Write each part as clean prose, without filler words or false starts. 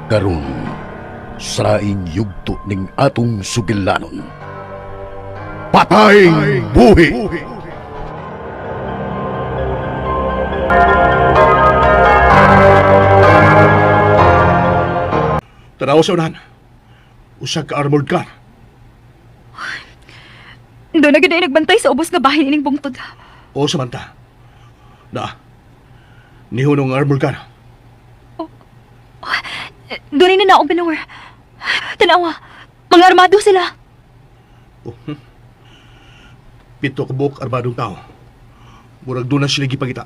Karon, saraing yugto ning atong sugilanon. Patayng Buhi! Tanaw sa unahan. Usa ka armored car. Doon na gid ay nagbantay sa ubos nga bahin ining bungtod. O Samantha. Na. Nihunong ang armored car. Doon na naog Benhur. Tanawa, mga armado sila. Oh. Pito ka buok armadong tao. Murag doon na sila gipangita.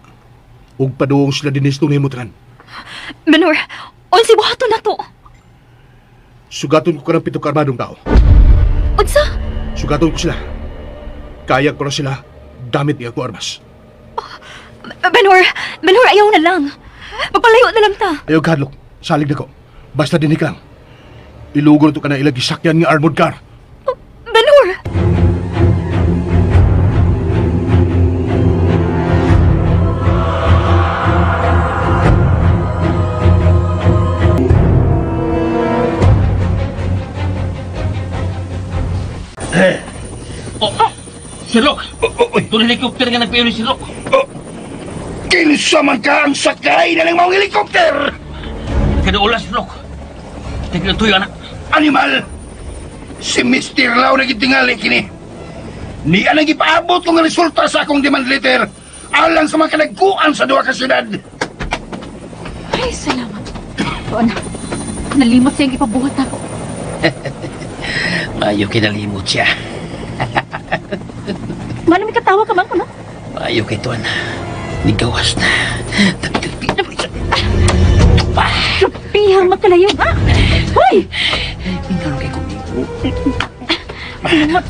Ug paduong sila dinis itong himutran. Benhur, unsi buhaton na to. Sugaton ko kanang pito ka armadong tao. Unsa? Sugaton ko sila. Kaya ko na sila. Damit ni ako armas. Benhur, Benhur, ayaw na lang. Magpalayo na lang ta. Ayaw kadlok. Salig na ko. Basta dinig lang. Ilugol to ka na ilang gisakyan nga armored car. Benhur! Oh, Sir Rock! Itong helicopter nga nagpayo ni Sir Rock. Kinsa man ka ang sakay na ng mga helikopter! Kada Sir Rock. Tignan tuyo, anak. Animal! Si Mr. Lau na gitingali kini. Ni ang gipaabot kong resulta sa akong demand letter alang sa mga kanagkuan sa duha ka syudad. Ay, salamat. Oo na. Nalimot siyang ipabuhat ako. Mayo kinalimot siya. Mano may katawa ka man ko, no? Mayo kay Tuan. Nigawas na. Pihang magkalayo, ha? Hoy! Ingano kay kumigo. Limot.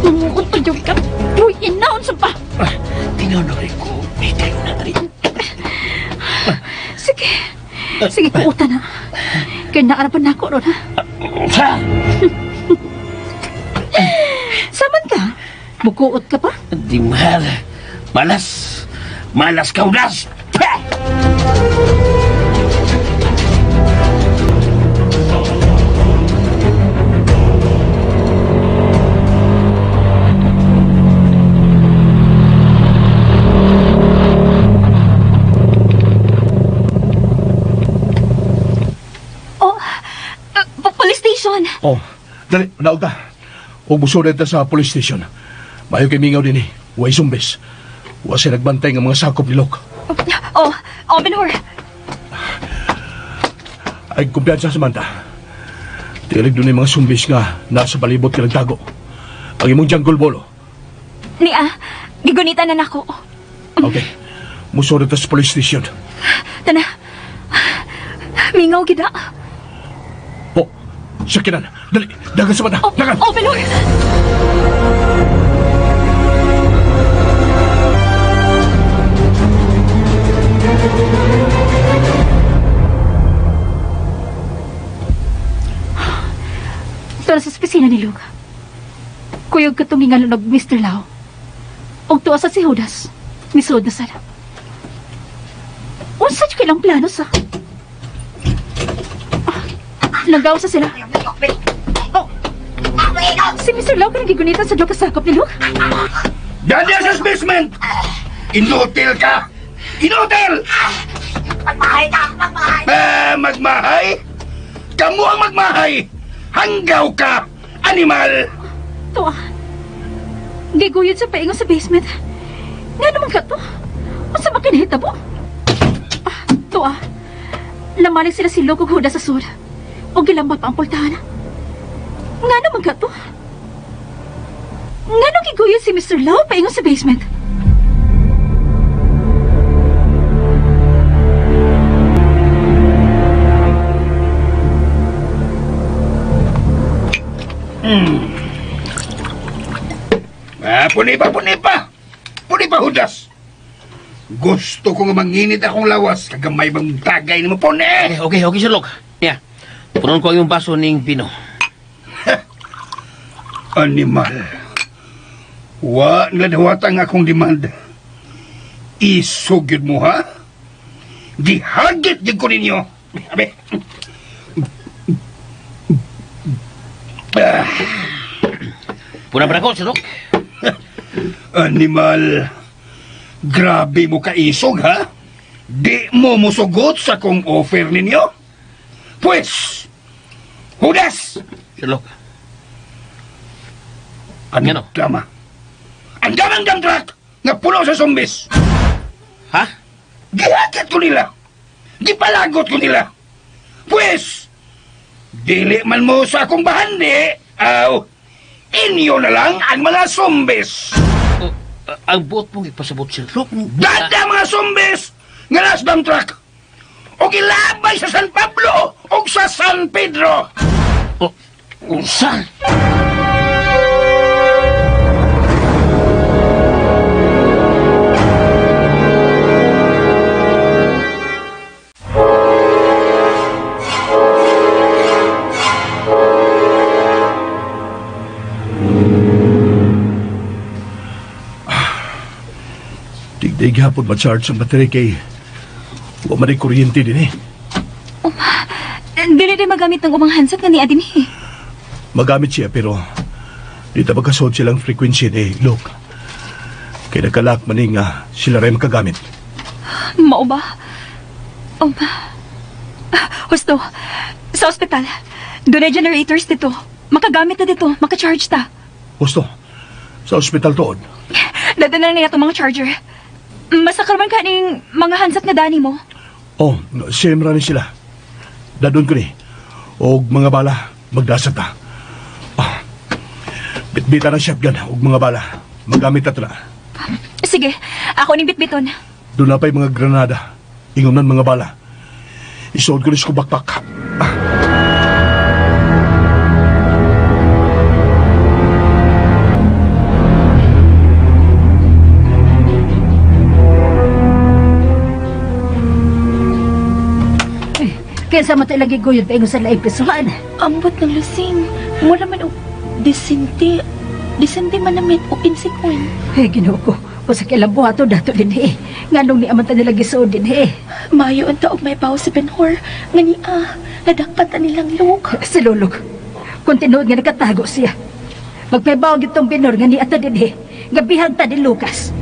Mamukot pa dyan ka. Uy, inaon sa pa. Tingnan rin ko. May tayo na rin. Sige. Sige, kuuta na. Kaya naarapan na ako, ron, ha? Sa! Saman ka? Mukuot ka pa? Di mahal. Malas. Malas ka ulas. Pah! Oh, police station. Oh, dali, naog ta. Ug musulod ta sa police station. Mayo kay mingaw dinhi. Way sumbes. Wa siya nagbantay nga mga sakop ni Locke. Oh, oh, Benhur. Ay kumpiyansa, Samantha. Tilig doon yung mga sumbis nga nasa palibot ka nagtago. Ang imong jungle bolo. Nia, gigunita na nako. Okay. Musulod ta sa police station. Tana. Mingaw gida. Po, sakinan. Dali, dagan, Samantha. Oh, Dagan. oh, Benhur. Ito na sa opisina ni Luke. Kuyog ka itong ingalunog, Mr. Lau. Og tuwa sa si Judas. Misood na sana. Unsa jud kailang plano sa? Ah, Nanggaw sa sila. Oh. Si Mr. Lau ka nagigunitan sa duha ka sakop ni Luke. Daniel sa basement! Inutil ka! Inutil! Magmahay ka! Magmahay! Ah, magmahay? Kamu ang magmahay! Hanggaw ka! Animal! Tuwa. Giguyod sa paingon sa basement. Nga naman ka to? Unsa ba kinahitabo? Ah, tuwa. Namalik sila si Luke ug Judas sa sur. O gilambot pa ang pultahan. Nga naman ka to? Nga nung giguyod si Mr. Lau paingon sa basement? Ah, puni pa, puni pa! Puni pa, Judas! Gusto ko nga manginit akong lawas kagamay bang tagay ni mo, puni! Okay, okay, okay, Sir Rock. Yeah. Punon ko ang iyong baso ning pino. Animal. Wa nila dawatan ang akong demand. Isugid mo, ha? Gihagit gid ko ninyo. Abe, Ah, Puna ba ko, Sir Luke? Animal, grabe mo kaisog ha? Di mo musugot sa kong offer ninyo? Pwes, Hudas! Sir Luke. Ngano? Andama. Andamang dump truck nga puno sa zombies. Ha? Gihakit ko nila. Gipalagot ko nila. Pwes, dili man mo sa akong bahandi, aw, inyo na lang ang mga zombies. Oh, ang buot mong ipasabot, Sir Luke. Dada mga zombies nga nas dump truck. O gilabay sa San Pablo o sa San Pedro. Oh, unsa? Tigday hapon ma-charge ang battery kay wa man ay kuryente din eh. Dili din magamit ng umang handset nga ni Adin eh. Magamit siya pero di ta magkasuod silang frequency ni Luke. Kay nagkalak man ni nga sila rin makagamit. Mao ba? Husto, sa ospital, doon ay generators dito. Makagamit na dito, makacharge ta. Gusto, sa ospital tuod. Dadala na niya itong mga charger. Masakal man ka ning mga handset na dani mo. Oh, same ra ni sila. Dadon ko ni. Og mga bala, magdasat ta. Ah, bitbita ng shotgun og mga bala. Magamit ta na. Sige, ako ning bitbiton. Doon na pa'y mga granada. Ingom nan mga bala. Isuod ko ni sa backpack. Ah. Kaya sa mo ito ilagi guyod pa sa laing pisuhan. Ambot ng lusing. Mura man og disente. Disente man namit og insekwin. Hey, Ginoo ko. O sa kailang buhato dato din eh. Nga nung ni amanta nila gisuod din eh. Mayo ang taog may bawo si Benhur. Nga ni ah, nadakpan ta nilang luk. Si Lulog. Kung tinuod nga nakatago siya. Magpaibaw gitong binor nga ni ata din eh. Nga bihag ta din Lucas.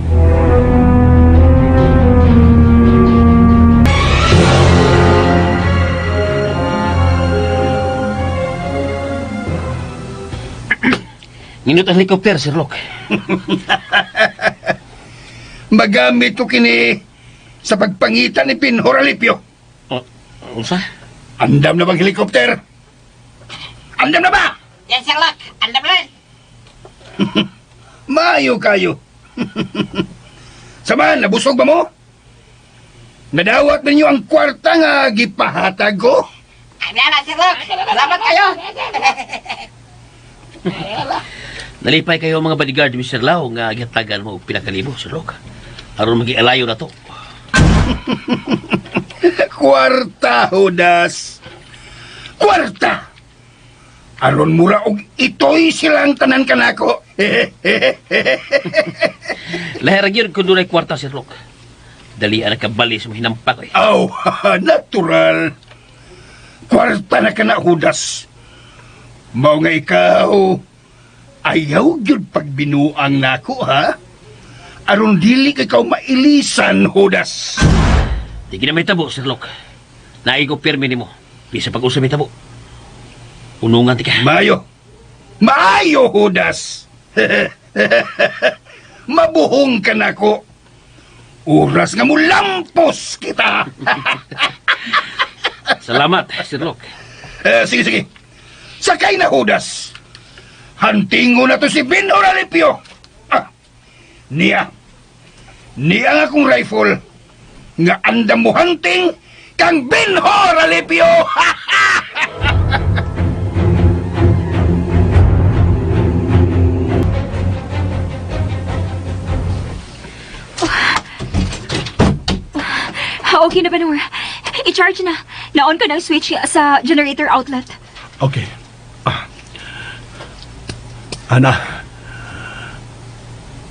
Nindot ang helicopter, Sir Luke. Magamit ko kini sa pagpangita ni Pinhor Alipio. Oh, unsa? Andam na bang helikopter? Andam na ba? Yes, Sir Luke. Andam na. Maayo kayo. Saman, nabusog ba mo? Nadawat ninyo ang kwarta nga gipahatag ko? Andam na, Sir Luke. Salamat kayo. Nalipay kayo mga bodyguard, Mr. Lau, nga gihatagan mo og pila ka libo, Sir Luke. Aron magialayo na to. Kwarta, Judas. Kwarta! Aron mura og itoy silang tanan kanako. Lahi ra gyud kun dunay kwarta, Sir Luke. Dali ang kabali sa mga hinampak eh. Aw, natural. Kwarta na kana, Judas. Mao nga ikaw, ayaw gyud pagbinuang nako, ha? Aron dili ka ikaw mailisan, Judas. Di gina may tabo, Sir Luke. Naay ko pirmi nimo. Bisa pag-usap may tabo. Unungan ti ka. Maayo. Maayo, Judas. Mabuhong ka nako. Oras nga mulampos kita. Salamat, Sir Luke. Eh, sige, sige. Sakay na, Judas. Hantingo na to si Ben Oralipio. Ah, niya. Niya nga akong rifle. Nga andam mo hunting kang Ben Oralipio. Okay na, Benhur. I-charge na. Na-on ko na ang switch sa generator outlet. Okay. Ah. Ana.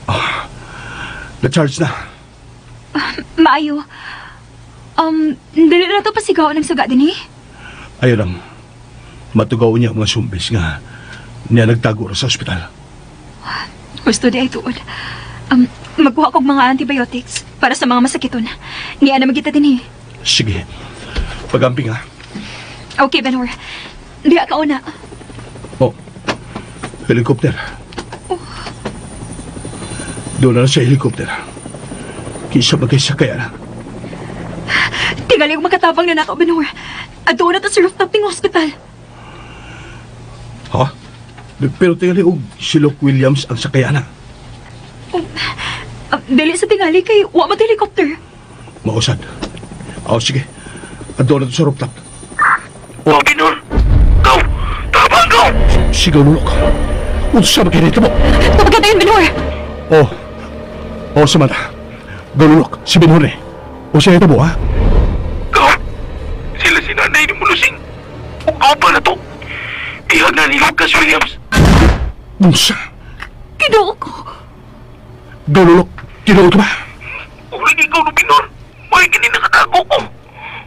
Ah. Na-charge na. Maayo. Dili na to pasigaw ng suga din eh. Ayaw lang. Matugaw niya ang mga sumbis nga. Niya nagtago ra sa ospital. Gusto di ay tuod. Magkuha kog mga antibiotics para sa mga masakiton. Niya na magita din eh. Sige. Pagamping ha. Okay, Benhur. Diha ka una. Oh. Helicopter. Doon na sa helicopter. Kisa bagay sa kaya na. Tingali og makatabang na nako, Benhur. Adto na ta sa rooftop ning hospital. Ha? Pero tingali og si Luke Williams ang sakayana. Dili sa tingali kay wa man helicopter. Mausad. Oh, sige. Adto na to sa rooftop. Oh, Binor! Go! Tabang go! Sigaw nulok. Unsa ba kay mo? Tabagan na yun, Benhur. Oh. Oh, Samantha. Galulok, si Benhur eh. O siya ito mo, ha? Go! Sila si nanay ni Mulusing. Ug pa na to. Bihag na ni Lucas Williams. Unsa? Ginoo ko. Galulok, tinuod ka ba? Uling ikaw no, Binor. May kini nakatago ko.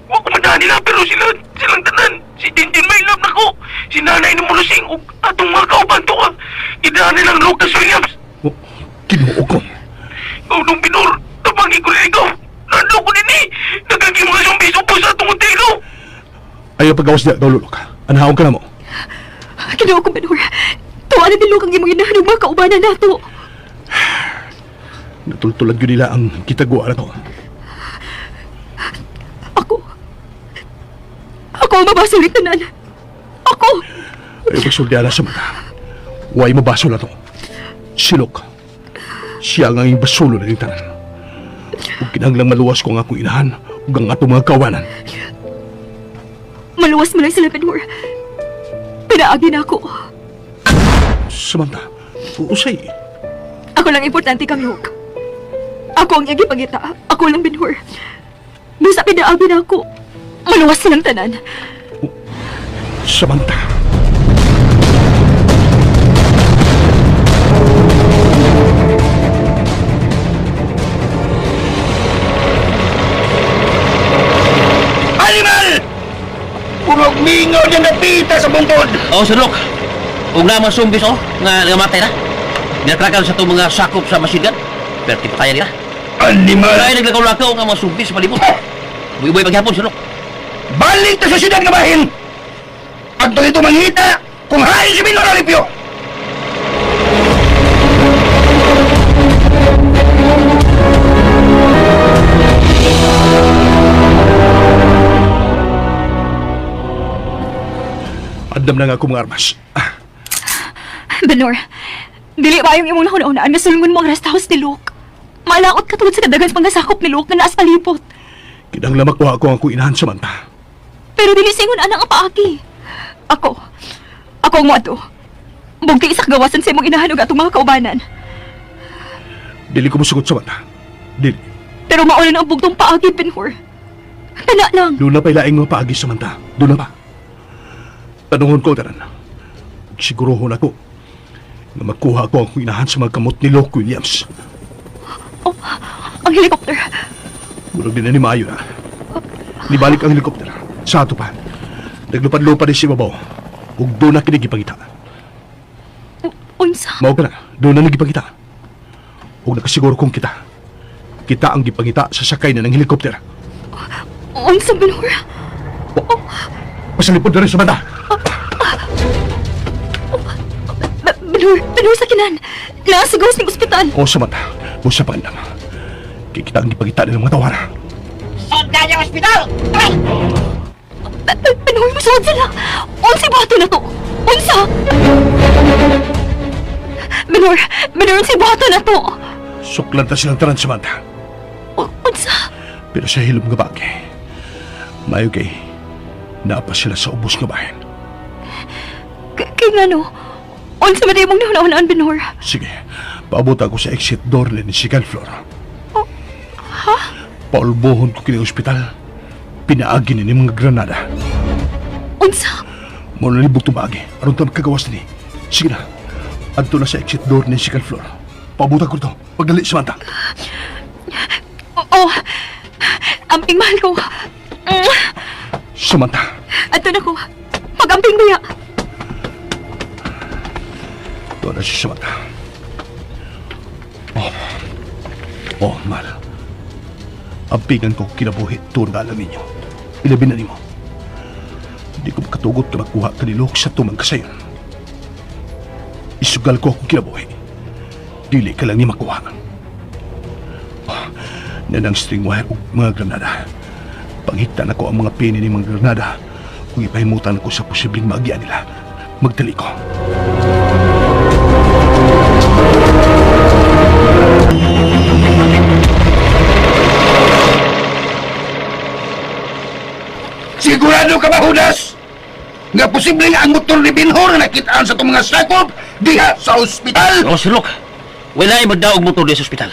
Wa ko man nila pero sila silang tanan. Si Jinjin may love na ko. Si nanay ni Mulusing ug atong mga kauban to ka. Gidaan nilang Lucas Williams. Oh, Ginoo ko. Ikaw nung Binor. Tabangin ko rin ikaw. Nando ko din eh. Nagaging mga zombies upos sa atong hotel. Ayaw pagawas niya, Galulok. Anahaon ka na mo. Ginoo ko, Benhur. Tuwa na din ang imong inahan ug mga kaubanan nato. Natultulan yun nila ang kitaguan na to. Ako. Ako ang mabasol ni tanan. Ako. Ayaw pagsulti na sa mata. Huwag mabasol na to. Silok. Siya ang anging basulo na yung tanan. Ug kinahanglang maluwas ko ang akong inahan ug ang atong mga kawanan. Maluwas mo lang sila, Benhur. Pinaagi na ako. Samantha, usay. Ako lang importante kang Luke. Ako ang iyang gipangita. Ako lang, Benhur. Bisa pinaagi na ako. Maluwas silang tanan. Samantha. Animal! Purog mingaw niya napita sa bungkod! Oh, Sir Luke. Ug na mga zombies oh, nga namatay na. Ginatrakan sa itong mga sakop sa machine gun. Pero di pa kaya nila. Animal! Kaya naglakaw-lakaw nga mga zombies sa palibot. Buhay-buhay paghapon, Sir Luke. Balik ta sa syudad nga bahin! Adto dito mangita kung hain si Minor Alipio! Andam na nga ako mga armas. Ah, Benhur, dili ba yung imong nahuna-unaan nga sulungon mo ang rest house ni Luke? Malaot ka tungod sa kadagan sa pangasakop ni Luke na naas palibot. Kinahanglan makuha ko ang akong inahan, Samantha. Pero dili singon anang ang paagi. Ako. Ako ang moadto. Bugti isa kagawasan sa imong inahan ug atong mga kaubanan. Dili ko musugot, Samantha. Dili. Pero mauna na ang bugtong paagi, Benhur. Kana lang. Doon na pa ilaing mga paagi, Samantha. Doon na pa. Tanungon ko, tanan. Sigurohon ako na makuha ko ang akong inahan sa mga kamot ni Luke Williams. Oh, ang helicopter. Murag din na ni Maayo na. Nibalik ang helicopter. Sa ato pa. Naglupad-lupad ni si Babaw. Ug doon na kini gipangita. Unsa? Mao ka na. Doon na nagipangita. Ug nakasiguro kong kita. Kita ang gipangita sa sakay na ng helicopter. Unsa, Benhur? Pasalipod na rin sa banda. Benhur, Benhur sa kinan. Naa sa gawas ng ospital. O Samantha, mo sa pangandam. Kay kita ang gipangita nilang mga tawhana. Sundan yung ospital! Tara! Benhur, musuod sila. Unsa buhaton na to? Unsa? Benhur, Benhur, unsa buhaton na to? Suklan ta silang tanan, Samantha. Unsa? Pero sa hilom nga bagay, mayo kay naa pa sila sa ubos nga bahin. Kay ngano? Unsa man imong nahuna-hunaan, Benhur? Sige, paabot ako sa exit door ni second floor. Oh, ha? Paulbohon ko kini ospital. Pinaagi ni mga granada. Unsa? Mao na libog tumagi. Aron ta makagawas ni. Sige na. Adto na sa exit door ni second floor. Paabot ako to. Pagdali, Samantha. Oo. Amping mahal ko. Samantha. Adto na ko. Pag-amping biya. Tuwa na siya sa mata. Oh. Oh, mahal. Ang pingan ko kinabuhi turong alam ninyo. Ilabi na nimo. Hindi ko makatugot na makuha kanilok sa tumang kasayon. Isugal ko akong kinabuhi. Dili ka lang ni makuha. Oh, nanang string wire ug mga granada. Panghikta na ko ang mga pini ni mga granada kung ipahimutan ko sa posibleng maagian nila. Magdali ko. Sigurado ka ba, Judas? Nga posibleng ang motor ni Binhor na nakitaan sa itong mga sakop diha sa ospital? Oh, Sir Luke. Wala ay magdaog motor diya sa ospital.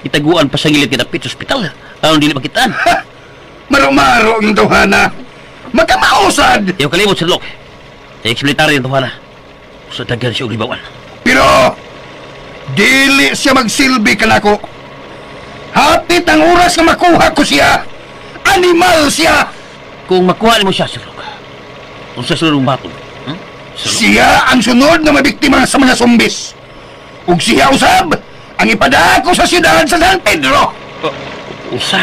Itaguan pa sa ngilid kinapit sa ospital. Aron dili makitaan. Ha! Maro-maro yung tawhana. Magkamausad! Iyo kalimot, Sir Luke. Ex-military ang tawhana. Sa daghan siya og libawan. Pero, dili siya magsilbi kanako. Hapit ang oras na makuha ko siya. Animal siya! Kung makuha nimo siya, Sir Luke. Unsa sunod mong matod? Sir Luke? Siya ang sunod na mabiktima sa mga zombis. Ug siya usab ang ipadako sa siyudad sa San Pedro. Oh, usa.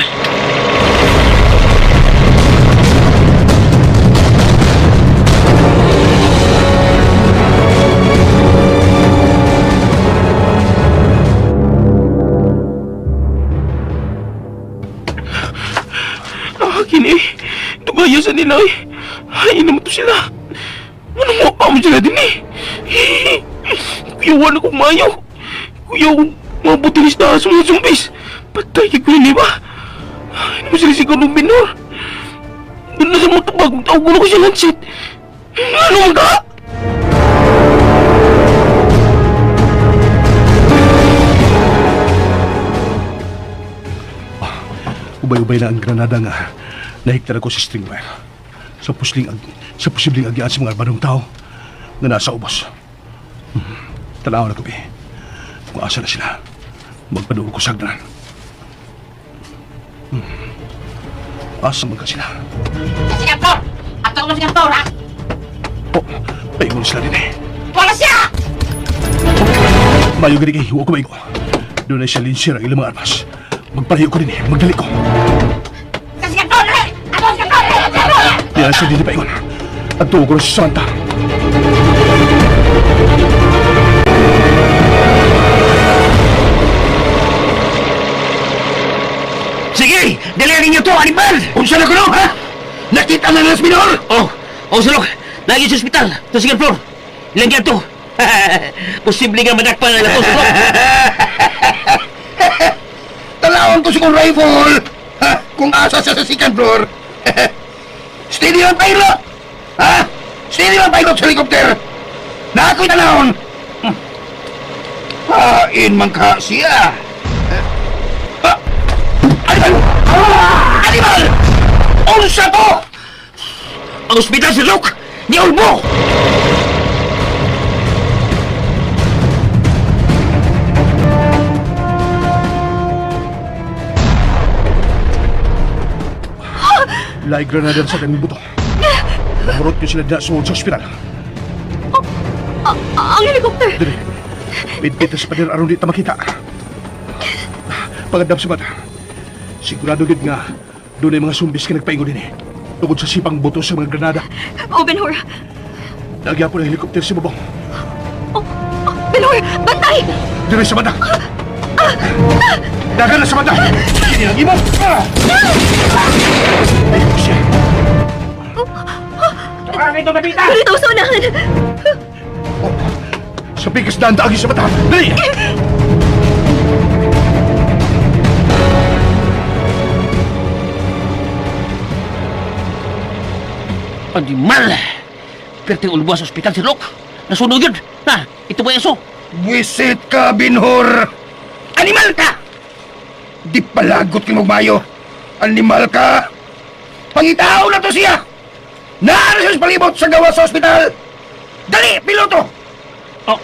Ah, kini. Tugaya sa nila eh. Ay, naman to sila. Ano mo pa mo sila din eh. Kuya, wala kong mayo. Kuya, mga butilis na sa mga zombies. Patay kay kuya, di ba? Ay, naman sila siguro ng binor. Doon na sa mga tubag, tawag ko siya Lancet. Ano man ka? Ubay-ubay na ang granada nga nahigtan ako sa string wire. Sa posibleng agian sa mga armadong tao na nasa ubos. Tanaw na ko, be. Kung asa na sila, magpaduol ko sa hagdanan. Asa man ka sila? Sa second floor! Ato mo sa second floor, ha? Oh, paingon sila din eh. Wala siya! Mayo gani kay, huwag ko maigo. Doon na siya linsir ang ilang mga armas. Magpalayo ko din eh, magdali ko. Sa second floor, dali! Ato sa second floor! Dali! Second floor! Di na siya din paingon. At tuwa ko na si Samantha. Sige! Dali ninyo to, animal! Unsa na kuno, ha? Nakita na nila si Binhor? Oh, oh, Sir Luke. Lagi sa ospital. Sa second floor. Ilang yan to? Posible nga madakpan na to, Sir Luke. Talawon ko si kong rifle. Ha? Kung asa siya sa second floor. Steady ang pilot! Ha? Steady ang pilot sa helicopter! Na ako'y tanawon! Hain man ka siya! Ah! Animal! Ah! Animal! Unsa to? Ang ospital, Sir Luke! Ni Ulbo! Lai granada sa kaming buto. Mahurot ko sila dina sa ospital. Ang helicopter! Dili. Pitpit sa pader aron di ta makita. Pagandam sa bata. Sigurado gid nga dunay mga sumbis ka nagpaingon dinhi. Tungod sa sipang buto sa mga granada. Oh, Benhur! Nagyapon ang helicopter sa babong. Oh, oh, Benhur! Bantay! Dili sa bata. Dagan na sa bata. Kini ang imo. Ah! Ayun siya. Dito sa unahan! Sa pikas daan taagi sa bata. Dali! Animal! Perting ulbo sa ospital, Sir Luke. Nasunog yun. Na, ito ba yung aso? Wisit ka, Binhor! Animal ka! Di palagot kang magmayo. Animal ka! Pangitao na to siya! Naara siya sa palibot sa gawa sa ospital! Dali, piloto! Oh,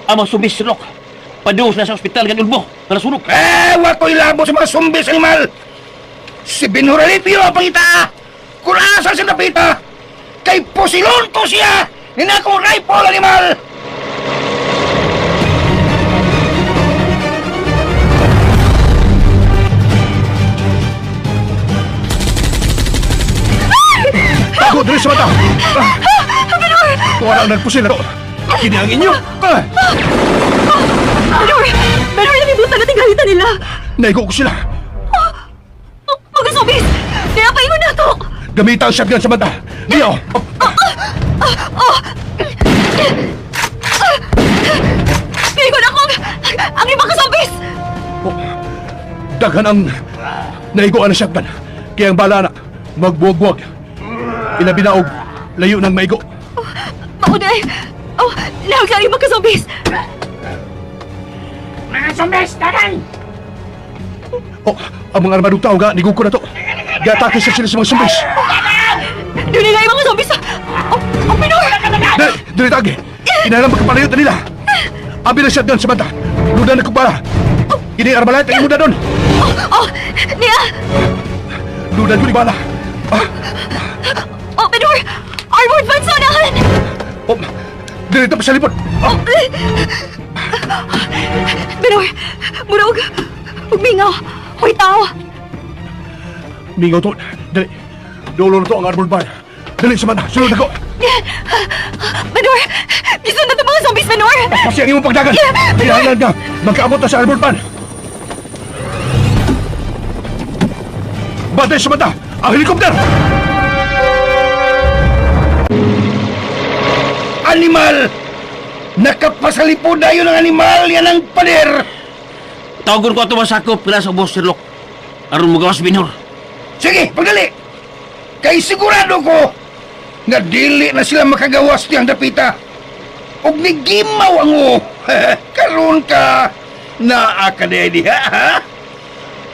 ang mga sumbis, Sir Luke. Paduos na sa ospital ng ulbo. Nga nasunog. Eh, wa ko'y labo sa mga sumbis, animal! Si Binhor Alipio ang pangita! Kung asa siya napita! Kay pusilon ko siya! Ninakong rifle, animal! diri sa mata. Benhur! Tuwa na ang nagpusil na to. Kini ang inyo. Ah! Benhur! Benhur, namibutan natin galitan nila! Naigo ko sila. Oh, mga zombies! Kaya paingon na to! Gamita ang shotgun sa mata. Diyo! Oh! Paingon ako ang ibang zombies! Oh, daghan ang naiguan ng shotgun. Kaya ang bala na magbuwag-buwag. Ilabi na og layo ng maigo. Maunay! Oh, nahag sa ibang zombies! Mga zombies, dagan! Oh, ang mga armadong tao ga, nigo ko na to. Gatake sa sila sa mga zombies. Doon nila yung mga zombies! Oh, oh, Benhur! Dali, dali tagi. Inalang magkapalayot na nila. Abi na shotgun sa mata. Luda na kumpara. Ini armalite ang imuda doon. Oh, oh, niya! Luda ko ni bala. Ah, Oh, Benhur! Armored van sa unahan! oh, dali ta pa sa lipod. Ah, Benhur! Murag! Ug mingaw! Hoy, tao! Mingaw to. Dali. Dulo na to ang armored van. Dali sa mata. Sulod ako. Benhur! Gisunod ang mga zombies, Benhur! Kasi ang imong pagdagan. Kailangan ka. Magkaabot na sa armored van. Bantay sa mata. Ang helicopter! Animal! Nakapasalipod dayon ang animal, yan ang pader! Tawagon ko ato masakop pila sa ubos, Sir Luke. Aron mo gawas Binhur. Sige, pagdali! Kay sigurado ko nga dili na sila makagawas niyang dapita. Og nigimaw ang o. Karon ka, naa ka diha diha, ha?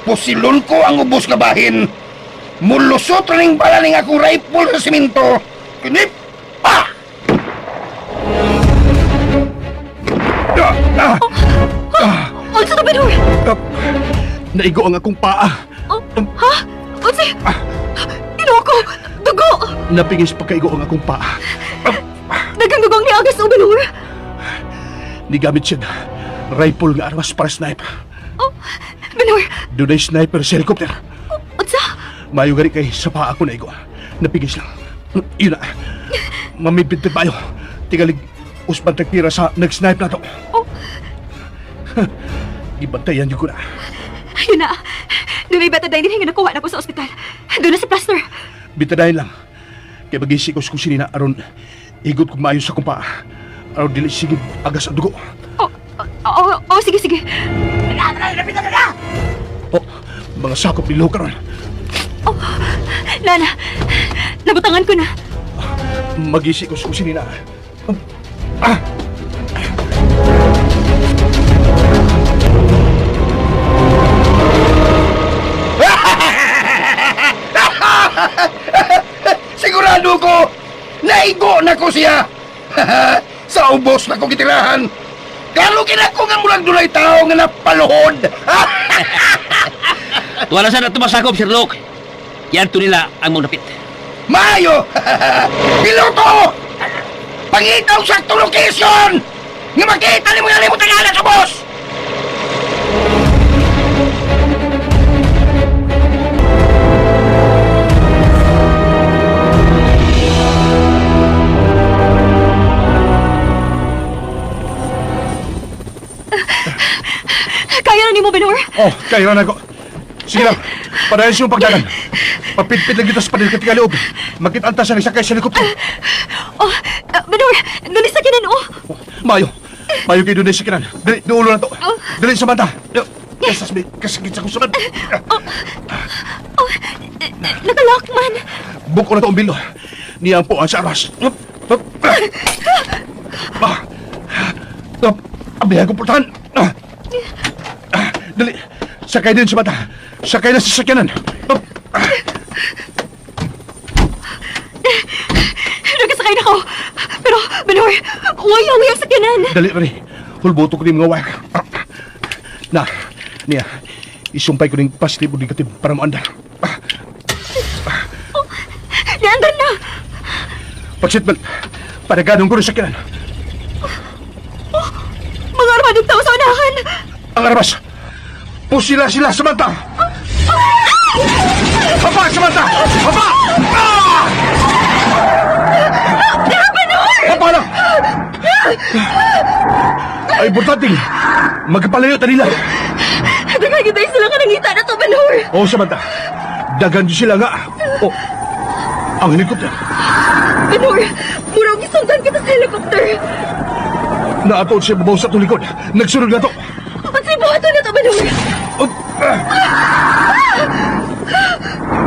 Pusilon ko ang ubos nga bahin. Mulusot ning bala ning akong rifle sa simento. Kinip! Pa! Ah, ah, Unsa to, Benhur? ah, naigo ang akong paa. Oh, ha? Unsa? Ginoo ko! Dugo! Napingis pagkaigo ang akong paa. Dagang dugo ang niagas, oh, Benhur! Nigamit siya rifle nga armas para sniper. Oh, Benhur! Dunay sniper sa helicopter. Unsa? Mayo gani kay sa paa ko naigo. Napigis lang. Yun na. Mamibintin ba Tigalig usban tagpira sa nag-snipe na to. Oh. Gibantayan yun ko na. Ayun na. Doon may betadine din nga nakuha na ko sa ospital. Doon na si plaster. Bitadahin lang. Kay magisikos ko sinina aron igot ko maayo sa akong paa. Aron dili sige agas ang dugo. Oh, oh, oh, oh, sige, sige. Oh, mga sakop ni Luke karon. Oh, Nana, nabutangan ko na. Magisikos ko sinina. Ah! Sigurado ko, naigo na ko siya. Sa ubos na ko gitirahan. Klaro kinako nga murag dunay tao nga napaluhod. Tuwa na sana ato masakop, Sir Luke. Yan to nila ang mong dapit. Maayo! Piloto! Pangitaw sa location! Nga makita ni mga limutan nga sa boss! Kaya na nimo, Benhur. Oh, kaya na ko. Sige lang, padayon siyong pagdagan. Papitpit lang dito sa pader katigaliog. Magkitanta sa nagsakay sa helicopter. Oh, Benhur, doon sa kinan, oh. Oh, Mayo, mayo kayo doon sa kinan. Dali, duulo na to. Dali sa mata. Kasas may kasakit sa kusunod. Oh, nakalock man. Buko na to ang bilo. Niya ang puan sa aras. Up, up, ah. Ah. Up, abihan ko pultahan. Ah. Ah, dali, sakay din sa mata. Sakay na sa sakyanan. Up. Ah. Nagkasakay na ko. Pero, Benhur, huwag ang sakyanan. Dali, Ray. Hulboto ko ni mga wire. Ah. Na, niya. Isumpay ko ning positive o negative para maandar. Ah, Niandar na. Pag-seatbelt. Para ganong ko rin sakyanan. Mga armadong tao sa unahan. Ang armas! Pusila sila, Samantha! Papa, Samantha! Papa! Ah! Ay, importante, magkapalayo ta nila. Daghan gyud sila nga nangita na to, Benhur. Oo, Samantha. Daghan jud sila nga. Oh, ang helicopter. Benhur, murag gisundan kita sa helicopter. Naatod siya babaw sa tulikod. Nagsunod na to. Unsay buhaton na to, Benhur? Oh, ah.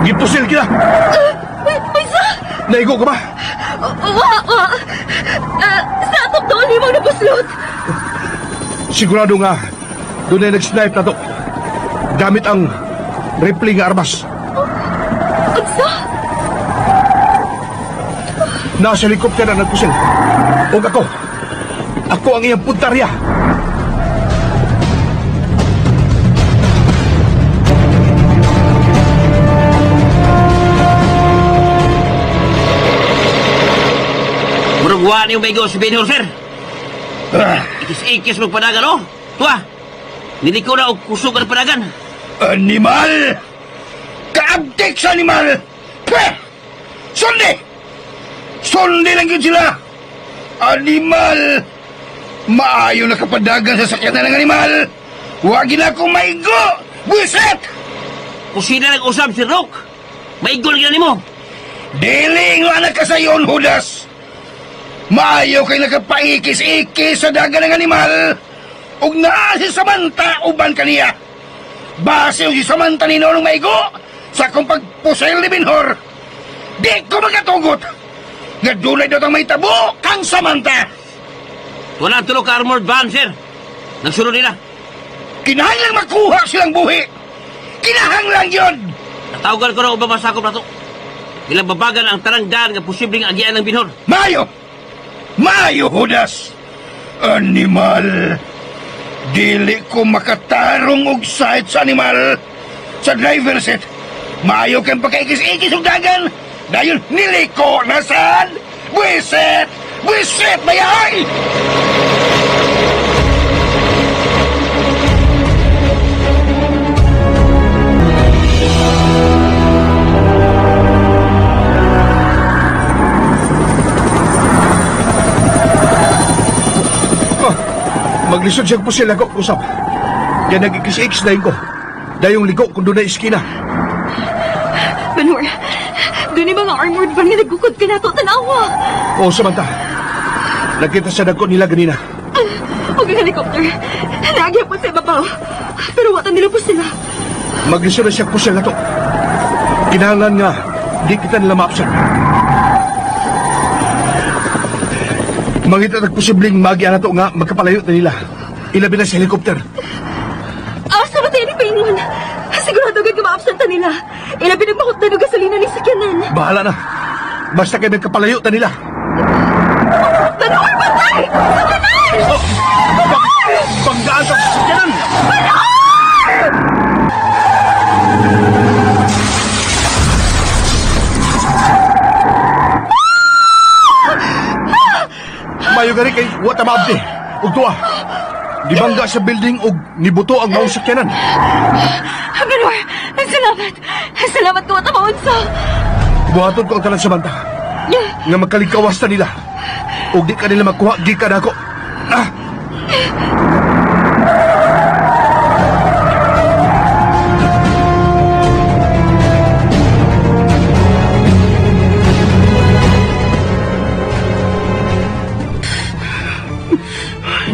Gipusil kita. Unsa? Naigo ka ba? Wa, wa. Ah, sa atop doon imong napuslot. Sigurado nga, doon ay nag-snipe na to. Gamit ang rifle nga armas. Unsa? Nasa helicopter na nagpusil. Og ako, ako ang iyang puntarya. Murag wa niyo maigo si Benhur, sir. Ikis-ikis magpadagan, oh. Tuwa. Niliko na og kusog ang padagan. Animal! Kaabtik sa animal! Peh! Sundi! Sundi lang yun sila! Animal! Maayo na kapadagan sa sakyanan ng animal! Huwag na akong maigo! Buset! Kusina nag-usab si Rock. Maigo lagi na nimo. Dili nga na kasayon, Judas! Maayo kay nakapaikis-ikis sa dagan ng animal! Ug naa si Samantha uban kaniya! Base si Samantha ni Nonong maigo sa akong pagpusel ni Binhor! Di ko magkatugot! Nga dunay daw may tabo kang Samantha! Wala tulo ka armored van, sir. Nagsunod nila. Kinahanglang makuha silang buhi! Kinahanglang yon! Natawagan ko na ubang masakop na to. Ilang babagan ang tarang daan nga posibleng agian ng Binhor. Maayo! Maayo, Judas! Animal! Dili ko makatarong og sahit sa animal! Sa driver seat! Maayo kang pagkaikis-ikis og dagan! Dayon, niliko na saan! Buisit! Buisit, bayahay! Oh, maglisod siya pusil ako, usap. Yan nag-ikis-ikis na ko. Dayong liko kung doon na iskina. Benhur, doon yung mga armored van nga nagukod ka na to, tanawa. Oo, Samantha. Nakita sa dagko nila ganina. Huwag ang helicopter. Naagya po sa ibabaw. Pero watan nila po sila. Maglisod na siya pusil na to. Kinahanglan nga, di kita nila ma-absent. Mangita tag posibleng magian na to nga magkapalayo na nila. Ilabi na sa helicopter. Asa ba tayo ni Paingon? Sigurado agad ma-absent na nila. Ilabi nagmakot na ng gasolina ni sakyanan. Bahala na. Basta kayo magkapalayo na nila. Benhur, patay! Sakyanan! Oh, Panggaan sa sasakyanan! Mayo gani kay wa ta maabdi. Ug tuwa. Gibangga sa building ug nibuto ang maong sakyanan. Benhur, salamat. Salamat ko at maunsa. Buhaton ko ang tanan sa banta. Nga magkalikawas ta nila. Ug di ka nila makuha, gikan ako. Ah!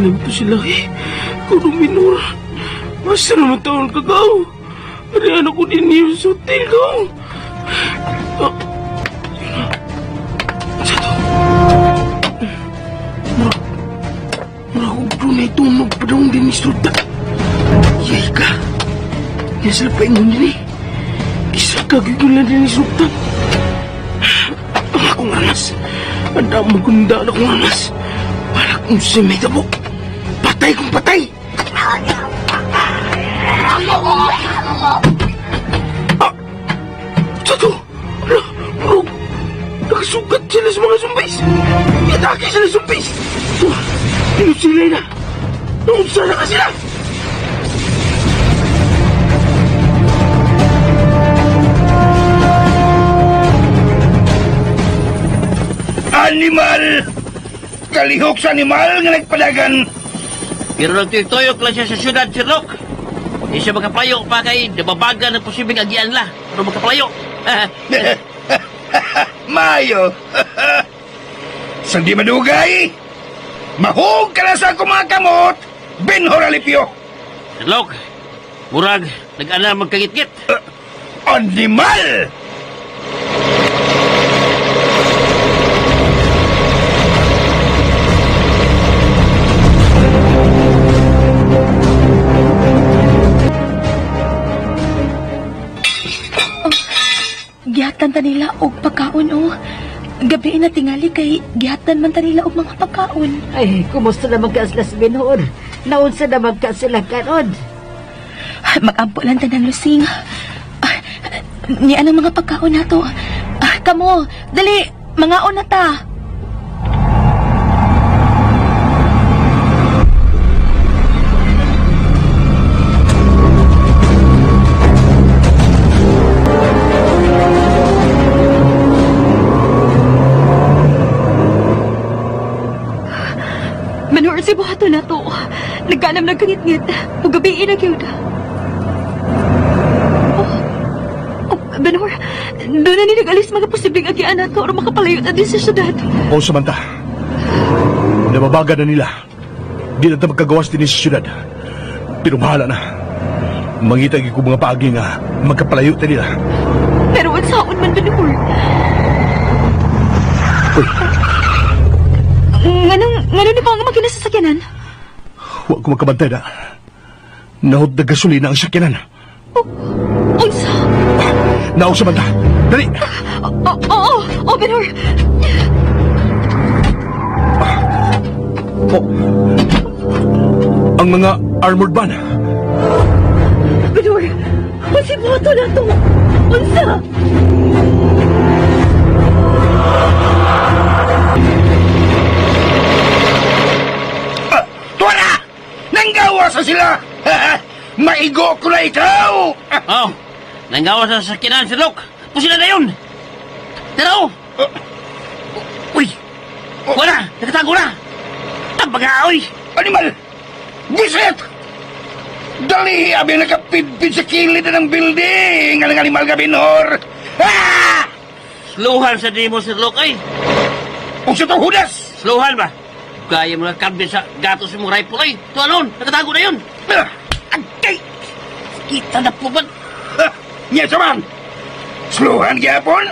Alam to sila eh. Kung minor. Basta naman taon ka gaw. Ariyan ako din niyo sa hotel gaw. Ah. Sa to. Mura. Mura ko doon ay tunog pa daw din ni Sultan. Yay ka. Yan sila paingon din eh. Isa kagigil na din ni Sultan. Ang akong anas. Ang damo gunda na akong anas. Para kung si may tabo. Patay kung patay! Ah! Toto! Ala! Bro! Nakasugat sila sa mga zombies! Inatake sila sa zombies! Tinod sila na! Naunsa na ka sila! Animal! Kalihok sa animal nga nagpadagan! Pero nagtuyok-tuyok lang siya sa syudad, Sir Luke. Di siya makaplayo pa kay nababaga ng posibleng agian la. Pero makaplayo. Mayo! Sa di madugay, mahug ka na sa akong mga kamot, Benhor Alipio! Sir Luke, murag, nag-ana magkangit-ngit. Animal! Gihatan ta nila og pagkaon oh. Gabi na tingali kay gihatan man ta nila og mga pagkaon. Ay, kumusta naman ka sila si Benhur? Naunsa naman ka sila karon? Magampo lang tanan lusing. Ah, Ni anang mga pagkaon nato. Ah, kamo, dali, mangaon na ta. Manhur, si buhato na to. Nagkanam nagkangit-ngit. Ug gabi na gyud. Oh, oh, Benhur, doon na ni nag-alis mga posibleng agian na to or makapalayo na din sa syudad. O Samantha, nababaga na nila. Di na ta magkagawas din sa syudad. Pero bahala na. Mangita gyud ko mga paagi nga magkapalayo ta nila. Pero unsaon man, Benhur? Uy, Nganong ni pa ang makina sa sakyanan? wa ko magkabantay na. Nahod na gasolina ang sakyanan. Oh, unsa? Naog Samantha, dali! Oo, oh, oh, Benhur. Oh, ang mga armored van. Benhur, unsa buhato na to? Unsa? Ah, tuwa na! Nanggawa sa sila! Maigo ko na ikaw! Oh, nanggawa sa sakyanan, Sir Luke. Pusila na yun. Tara, oh. Uy, wala, nakatago na. Tabaga, oy. Animal! Bisit! Dali! Abi nakapidpid sa kilid na ng building! Anong animal ka, Benhor? Ah! Sluhan sa di mo, Sir Luke, ay. Kung sa itong hudas! Sluhan ba? Gaya mo na karbe sa gatos mong rifle, ay. Ito, anon, nakatago na yun. Ah! Agkay! Kita na po ba? Ah! Nya sa man! Sluhan gyapon?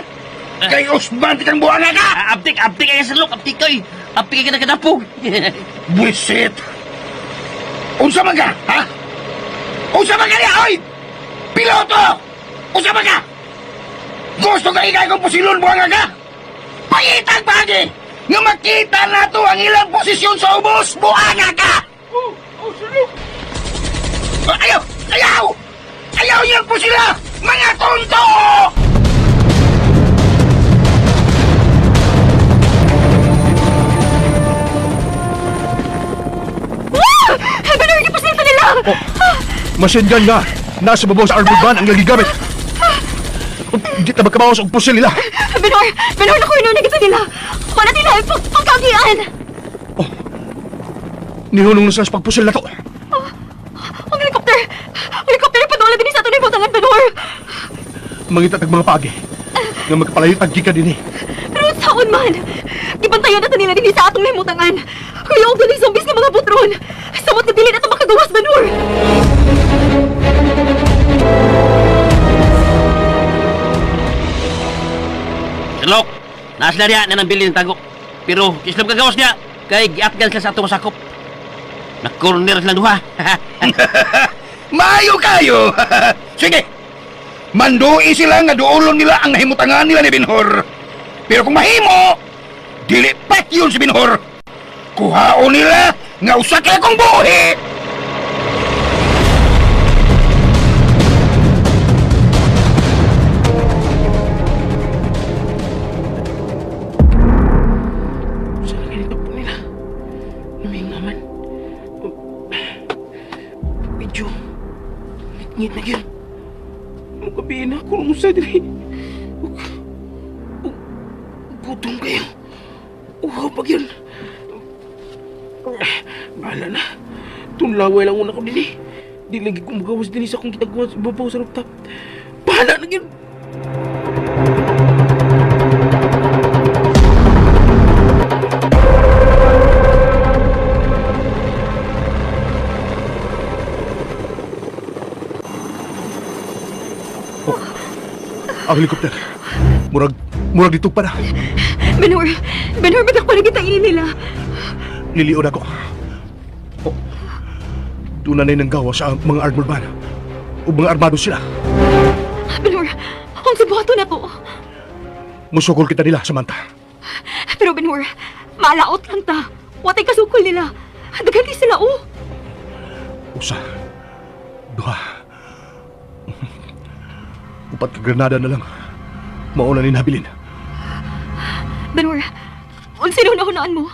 Kay usban ti kang buwana ka! Ah, abtik, abtik kayo, Sir Luke, abtik kayo. Abtik kayo nakadapog. Buisit! Unsa man ka, ha? Unsa man ka niya, oy! Piloto! Unsa man ka? Gusto ka ikay kong pusilon, buwanga ka? Pangitag pagi! Nga makita na to ang ilang posisyon sa ubos, buwanga ka! Oh, oh, sulok! Ayaw! Ayaw! Ayaw niyang pusila! Mga tonto! Ah! Benhur, gipasilita nila! Oh, machine gun nga. Nasa babaw sa armored van ang nagigamit. Oh, di ta magkabawas og pusil nila. Benhur, Benhur, naku, inuna kita nila. Wala nila ang pagkagian. Oh, nihunong na sila sa pagpusil na to. Ang helicopter! Ang helicopter, padula din sa ato ni Butangan, Benhur. Mangita tag mga paagi. Nga magkapalayo tag gikan dinhi. Pero saon man, gibantayan na ta nila dinhi sa atong nahimutangan. Kaya og dali zombies nga mga butron. Samot nga dili na ta makagawas, Benhur. Sir Luke, nasa sila niya na nang bilin ng tago. Pero islam kagawas niya, kay giatgan sila sa atong masakop. Na-corner sila duha. Maayo kayo! Sige! Mandui sila nga duolon nila ang nahimutangan nila ni Benhor. Pero kung mahimo, dili pat yun si Benhor. Kuhaon nila nga usa kay akong buhi! Sana ganito po nila. Namingaman. Medyo, ngit na yun. Mukabihin na ako nung sa diri. Gutom kayo. Uhaw pag yun. Bahala na. Tunlaway lang una ko dinhi. Di lagi ko magawas dinhi sa akong kitaguan sa ibabaw sa rooftop. Bahala na gyud. Ang helicopter. Murag, murag dito pa na. Benhur, Benhur, ba't ako kita ini nila? Liliod ako. Oh. Doon na nang gawa sa mga armored van. O mga armado sila. Benhur, ang sibuhato na to. Musukol kita nila, Samantha. Pero Benhur, maalaot lang ta. Watay kasukol nila. Daghan kay sila, oh. Usa. Duha. Upat ka granada na lang. Mauna ni nabilin. Benhur, unsa na hunaan mo?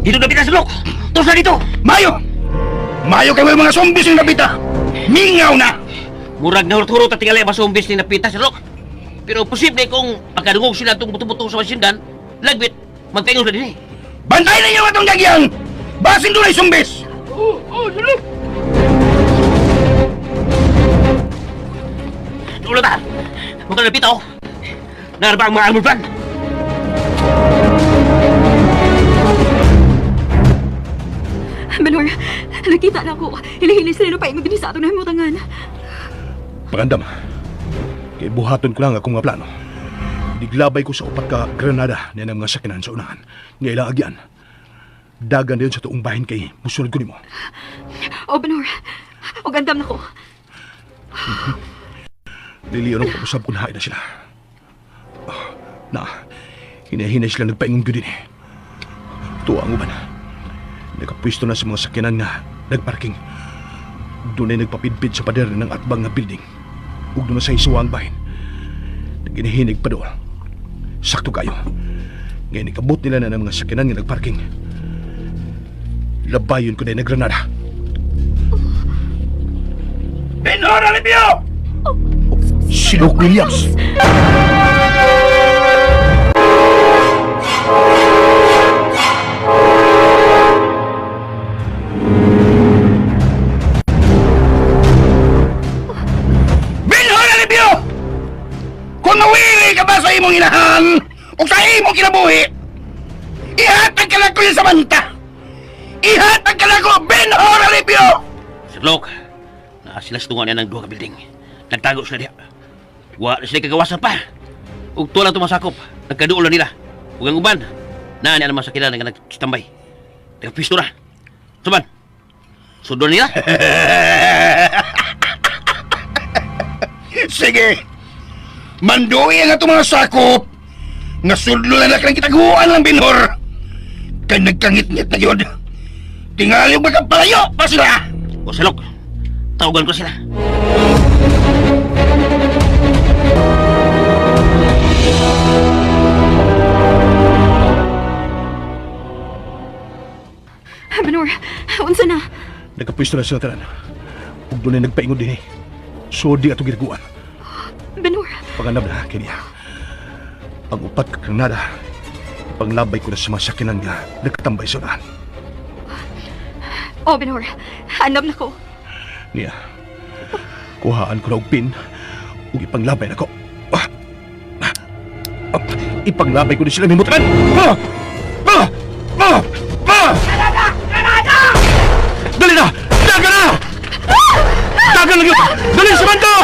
Dito na kita, Sir Luke! Tos na dito! Mayo! Mayo kayo mga zombies yung nabita! Mingaw na! Murag na hurot-hurot at tingali ang zombies ni napita, Sir Luke. Pero posible kung pagkadungog sila itong buto-buto sa machine gun, lagbit, magpaingon sila din eh. Bantay ninyo atong gagyan! Basin doon ay zombies! Ulo ta! Mukhang napita, oh! Narba ang mga armored van! Benhur, nakita na ako. Hilihili sila na paingon dinhi sa atong nahimutangan. Pagandam. Kay buhaton ko lang akong mga plano. Diglabay ko sa upat ka granada na ang mga sakinan sa unahan. Nga ila agyan. Dagan din sa tuong bahin kay musunod ko nimo. O, Benhur, og andam na ko. Liliyon ang pag-usap ko na na sila. Ah, na, hinahinay sila nagpaingong gyud din eh. Tuwa ang uban. Nakapwisto na sa mga sakyanan nga nagparking. Doon ay nagpapidpid sa pader ng atbang nga building. Ug doon na sa isuwa ang bahin. Naginahinig pa doon. Sakto kayo. Ngayon ikabot nila na ng mga sakyanan nga nagparking. Labayon ko na yung nagranada. Benhor Alipio! Si Luke Williams! Benhor Alipio! Kung mawili ka ba sa imong inahan o sa imong kinabuhi, ihatag ka lang ko yung Samantha! Ihatag ka lang ko, Benhor Alipio! Sir Luke, naa sila sa tunga niya ng duha ka building. Nagtago sila diha. Wa na sila kagawasan pa. Ug tuwa lang tumasakop. Nagkaduol na nila. Ug ang uban, naa niya naman sa kila nga nagstambay. Nagpisto na. Suban. Sudon nila. Sige! Manduwi ang atong mga sakop! Nga sudlo na lang kitaguan lang, Benhor! Kay nagkangit-ngit na yun! Tingali magkapalayo pa sila! O Sir Luke, tawagan ko sila. Benhur, unsa na? Nagkapwisto na sila tanan. Ug doon ay nagpaingon din eh. So di atong ginaguan. Benhur, Pangandam na kanya. Ang upat ka granada, ipanglabay ko na sa mga sakyanan nga nagkatambay sa unahan. o Benhur, andam na ko. Niya, kuhaan ko na og pin ug ipanglabay na ko. Ah! Ah! Ah! Ipanglabay ko na sila mimutran! Ah! Ah! Ah! Ah! Dali na! Dagan na! Dagan na yun! Dali, Samantha!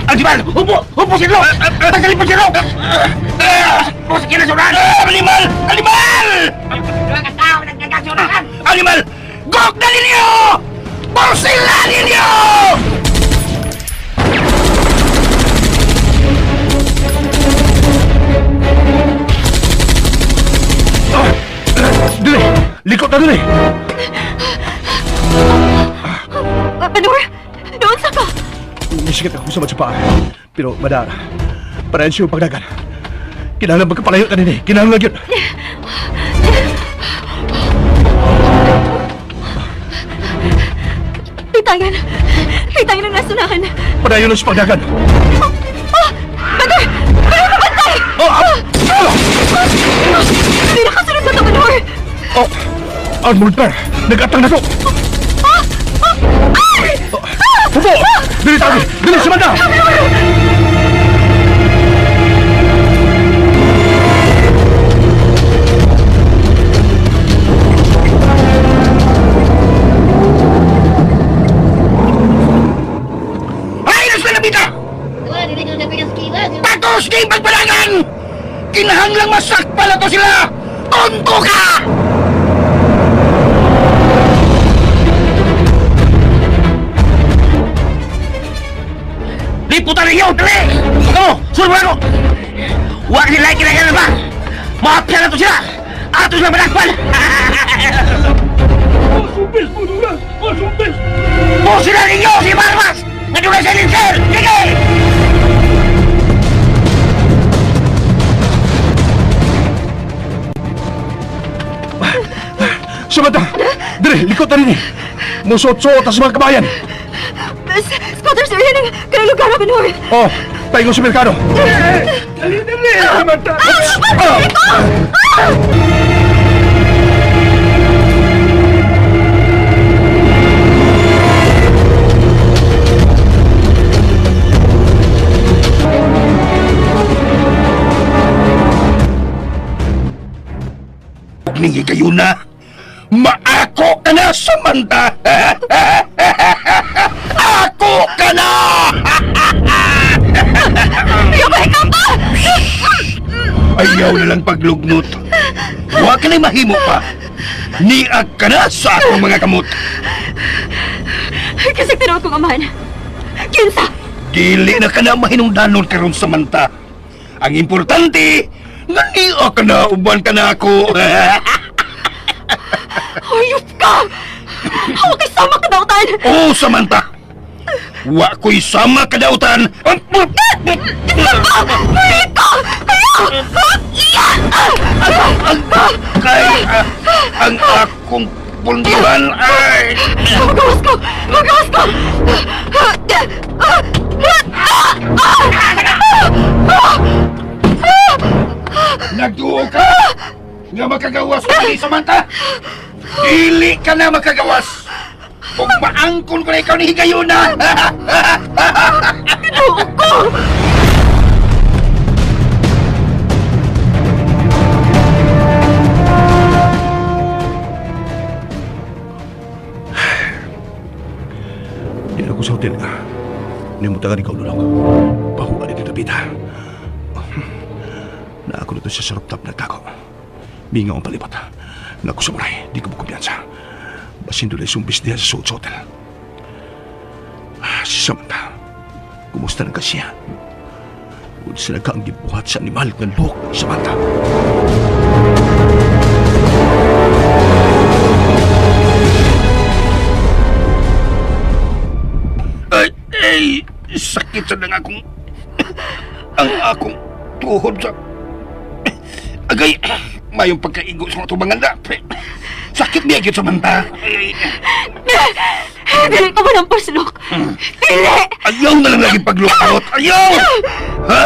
Animal! Upo! Upo, Sir Luke! Tanggalin mo, Sir Luke! Upo sa kila sa unahan! Animal! Animal! Animal! Gok na ninyo! Borsila ninyo! Dali! Likot na dali! Benhur, doon sa ka. Nisikit ako sa paa. Pero, madara, parayan siya yung pagdagan. Kinahanglan magkapalayo ka din eh. Kinahanglan yun. Taytayan! Taytayan ang nasunahan! Padayon na sa pagdagan. Ah! Bantay! Bantay! Bantay! Oh, ah! Ah! Hindi nakasunod sa Benhur! Oh! Armored car! Nag-atang na to! Ah! Ay! Hubo! Dili tabi! Dili Samantha! Ay, nasa nabita! Patos kay pagpalagan! Kinahanglang masakpal na to sila! Tonto ka! Liputan ninyo! Dali! Kamo! Sulod ako! Huwag nila kinagana ba? Maapya na to sila! Ato sila manakpan! Masumpis! Pudulas! Masumpis! Pusila ninyo si Barbas! Nga doon sa silencer! Sige! Samantha! Dili! Likot na rin eh! Musuot-suot sa mga kabayan! Squatters area ng kanang lugar, Benhur! Oh! Paingon sa merkado! Dali! Dali! Samantha! Ah! Ningi kayo na! Maako ka na, Samantha! Ako ka na! Ayoko, ikaw pa! Ayaw na lang paglugnot. Huwag ka na mahimo pa. Niag ka na sa akong mga kamot. Kasi tinuod kong amahan. Kinsa! Dili na ka na mahinungdanon karon Samantha. Ang importante, nga niag ka na, uban ka na ako. Hayop ka! Hawa kay sama ka dautan! Oh, Samantha! Wa ko'y sama kadautan. Ikaw! Ayaw! Iya! Kay ang akong pundihan ay Magawas ko! Magawas ko! Nagduo ka! Nga makagawas ka ni Samantha! Dili ka na makagawas! Kung maangkon ko na ikaw ni Higayuna! Tinuod ko! Di na ko sa hotel ka. Nimutagan ikaw lulong. Pahuwa dito tapita. Na ako na to sa rooftop nagtago. Mingaw ang palibot. Naku samurai, di ko makumpiyansa. Basin doon ay sumbis niya sa suot sa hotel. Ah, si Samantha, kumusta na ka siya? Unsa na ka ang gibuhat sa animal nga lok ni Samantha? Ay, ay, sakit sa nang akong... Ang akong tuhod sa... Agay, mayong pagkaigo sa mga tubangan na. Sakit niya gyud Samantha. Ay, ay, Dili ka mo ng paslok! Dili! Ayaw na lang lagi paglukot. Ayaw! Ha?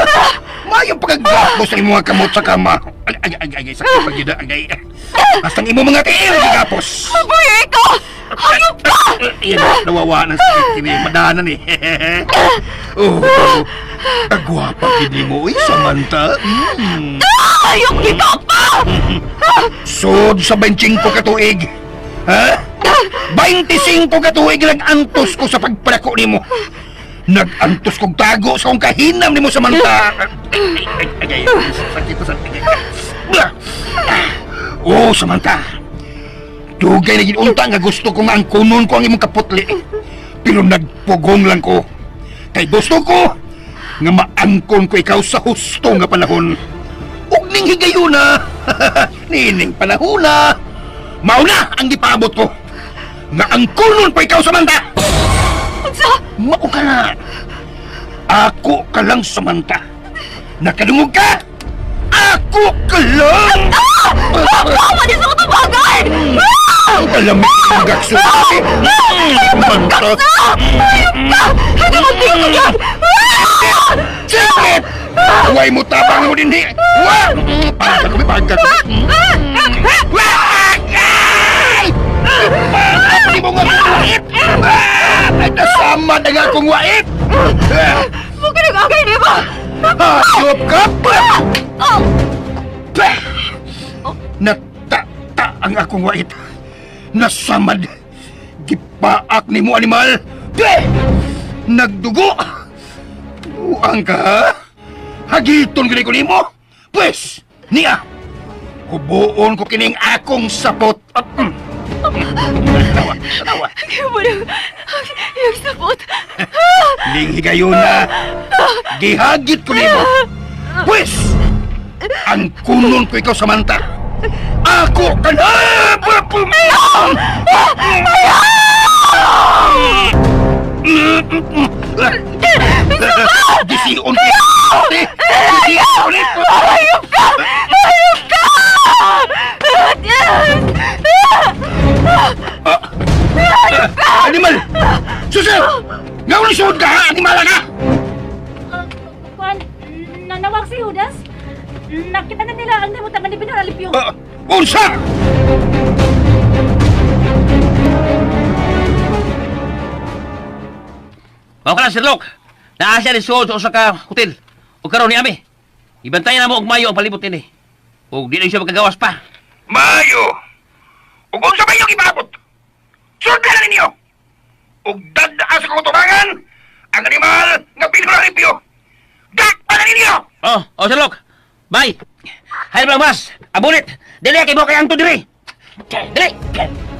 Mayong pagkagapos sa imong mga kamot sa kama. Ay, ay, ay, ay, sakit pag yun, ay, ay. Basta ang imong mga tiil, gigapos. Mabuhay ikaw! Hayop ka! Yan, nawawa ng sakit kini. Madanan eh. Oh, kagwapa kini mo, eh, Samantha. Mm. Hayop ikaw pa! Sud sa 25 katuig. Ha? 25 katuig nag-antos ko sa pagpalako nimo. Nag-antos kog tago sa kong kahinam nimo Samantha. Ay, ay, ay, ay, sakit sa Oh, Samantha. Dugay na unta nga gusto ko nga angkunon ko ang imong kaputli. Pero nagpugong lang ko. Kay gusto ko nga maangkon ko ikaw sa husto nga panahon. Ug ning higayuna. Nining panahona. Mauna ang gipaabot ko. Nga angkonon pa ikaw Samantha. Unsa? Mao ka na. Ako ka lang Samantha. Nakadungog ka? Ako ka lang. Ah! Ako! Manis ako tubagan! Ah! Alam mo, gakso. Manta. Ayop ka! Hindi mo tingin yan! Sikit! Huwag mo tabang mo din di. Wa! Pagka ko, pagka ko. Wag! Ay! Pagka mo nga akong wait! Ay, nasama na nga akong wait! Huwag ka nag-agay, di ba? Hayop ka! Natata ang akong wait. Nasamad. Gipaak ni mo animal. Nagdugo. Buang ka, ha? Hagiton gini ko nimo. Pwes, niya. Hubuon ko kining akong sapot. Tawa, tawa. Kaya mo na, yung sapot. Ning higayon na. Gihagit ko nimo. Pwes, ang kunon ko ikaw, Samantha. Ako ka na! Gision ko! Gision ko! Ayop ka! Ayop ka! Animal! Susi! Nga ulisod ka ha! Animal ka! Kwan, nanawag si Judas. Nakita na nila ang namutangan ni Binor Alipio. Unsa! Mao ka lang, Sir Luke. Naa siya ni suod sa usa ka hotel. Ug karon ni ami. Ibantayan na mo og mayo ang palibot nini. Ug di na siya makagawas pa. Mayo! Ug unsa ba inyong ibabot? Sundan na ninyo! Ug dadaan sa kong tubangan ang animal nga Binor Alipio! Dakpa na ninyo! Oh, oh Sir Luke. Bye. Hay bang mas. Abulit. Dili kay mo kay angto diri. Dili.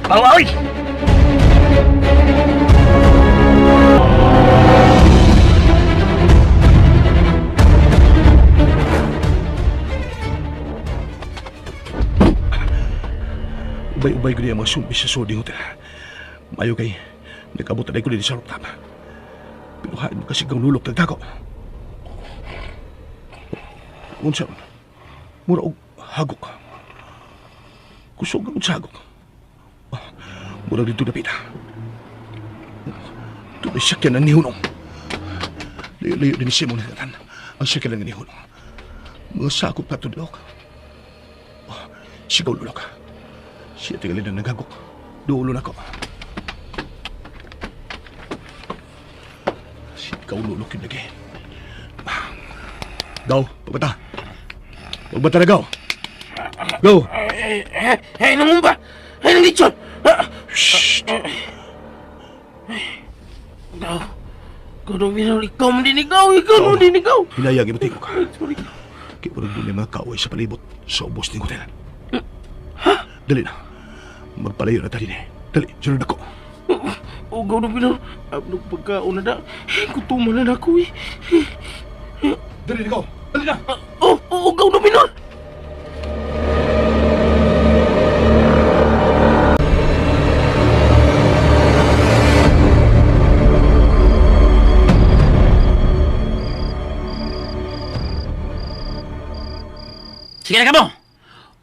Bawa oy. Ubay-ubay ko niya mga sumbi sa soding hotel. Mayo kay, nagabot na ko din sa rooftop. Pero hain mo kasi kang lulok nagtago. Unsa, mura og hagok. Kusog ang sagok. Mura dito dapita. Ito may sakyan ang nihunong. Layo-layo din siya muna natan. Ang sakyan ang nihunong. Mga sakop na tudlok. Sigaw lulok. Siya tingali na nagagok. Dulo na ko. Sigaw lulok yun lagi. Gaw, pagbata. Pagbata na, Gaw. Go! Ay, nangumba! Ay, nang lechon! Shh! Ikaw, ikaw daw, Binor, ikaw mo din ikaw, ikaw mo din ikaw. Hinayang ibuti ko ka. Sorry. Kaya parang doon yung mga kaaway sa palibot sa ubos ng hotel. Ha? Dali na. Magpalayo na tayo din eh. Dali, sunod ako. O, gaw na, Binor. Abnog pagkaon na da. Kutuman na ako eh. Dali na, Gaw. Dali na! Oh, oh, gaw na, Binor. Sige na kamo.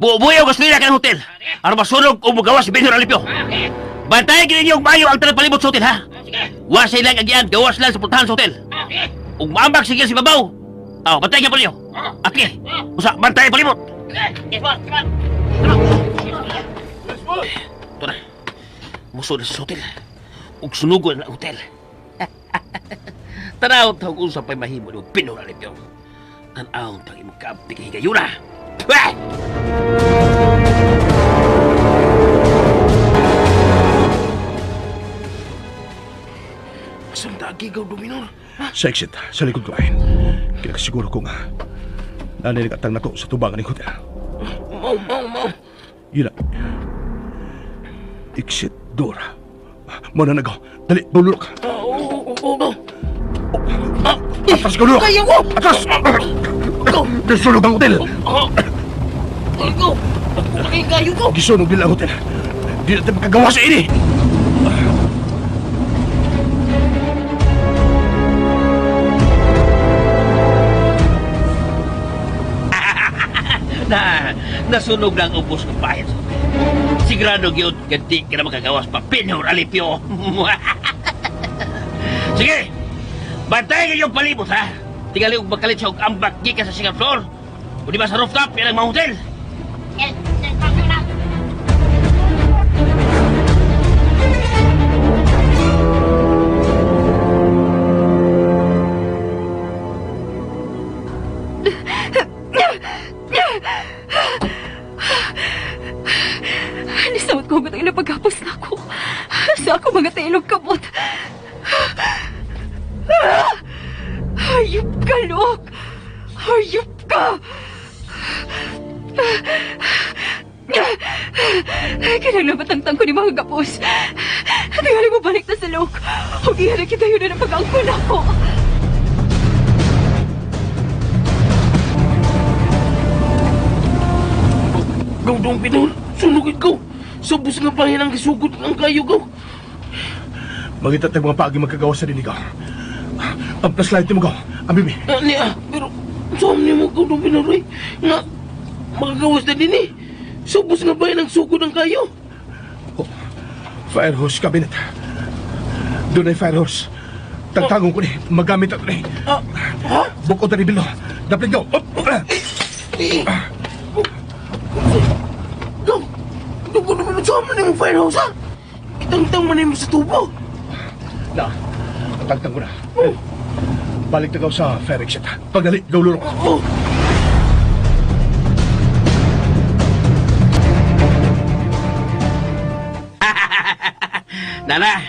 Buo-buyo gasolina ka ng hotel. Aron masunog o mugawas si Benhur Alipio. Bantayan gid ninyo og maayo ang tanang palibot sa hotel ha. Wa sa ilang agian, gawas lang sa puntahan sa hotel. Ug maambak sige si babaw. Aw, bantayan gyud ninyo. Atli. Usa bantayan palibot. Ito na. Muso na sa hotel. Ug sunugon na ang hotel. Tanaw tawag unsa pa'y mahimo ni Benhur Alipio. Tanaw tang imong kaabti kay higayuna. Pwah! Asam dagi, gaw, Dominor. Sa exit, sa likod ko ay. Kinakasiguro ko nga. Nanay nag-atang na to sa tubangan ng hotel. Mau, mau, mau. Yun na. Exit door. Muna na, Gaw. Dali, bulok. Oo, oo, oo, gaw. Atras, Gaw, lulok! Kaya ko! Atras! Gisunog ang hotel! Gaw, ako kay kayo, gaw. Gisunog nila ang hotel. Di natin makagawa sa ini! Na nasunog na ang ubos ng bayan sa hotel. Sigurado gyud ganti ka na makagawas pa Pinhor Alipio. Sige. Bantay kayong palibot ha. Tingali og makalit sa og ambak gikan sa second floor. O di ba sa rooftop yan ang mga hotel. Nisamot ko hugot ang inapagapos na ako. Sa ako mga tailog kamot. Hayop ka, Luke! Hayop ka! Kailangan matangtang ko ni mga gapos. Tingali mo balik na sa Luke. Huwag iyan kita yun na pag-angkon ako. Gaw dong Pinol, sunugin ko. Subos nga pahin ang gisugod ang kayo gaw. Magita tayong mga paagi magkagawa sa dinigaw. Ang flashlight mo gaw. Ang bibi. Niya, pero saan niyo mo gaw dong Pinol eh? Nga, makagawas na din eh. Subos nga pahin ang sugod ang kayo. Oh, fire hose cabinet. Doon ay fire hose. Tagtagon ko ni. Magamit ako ni. Ha? Bukod na ni Bilo. Daplin gaw. Up! Gaw, gaw ko naman saan man yung fire hose ha? Itangtang man mo sa tubo. Na, tagtang ko na. Oh. Balik na gaw sa fire exit. Pagdali, gaw lurok. Oh. Nana,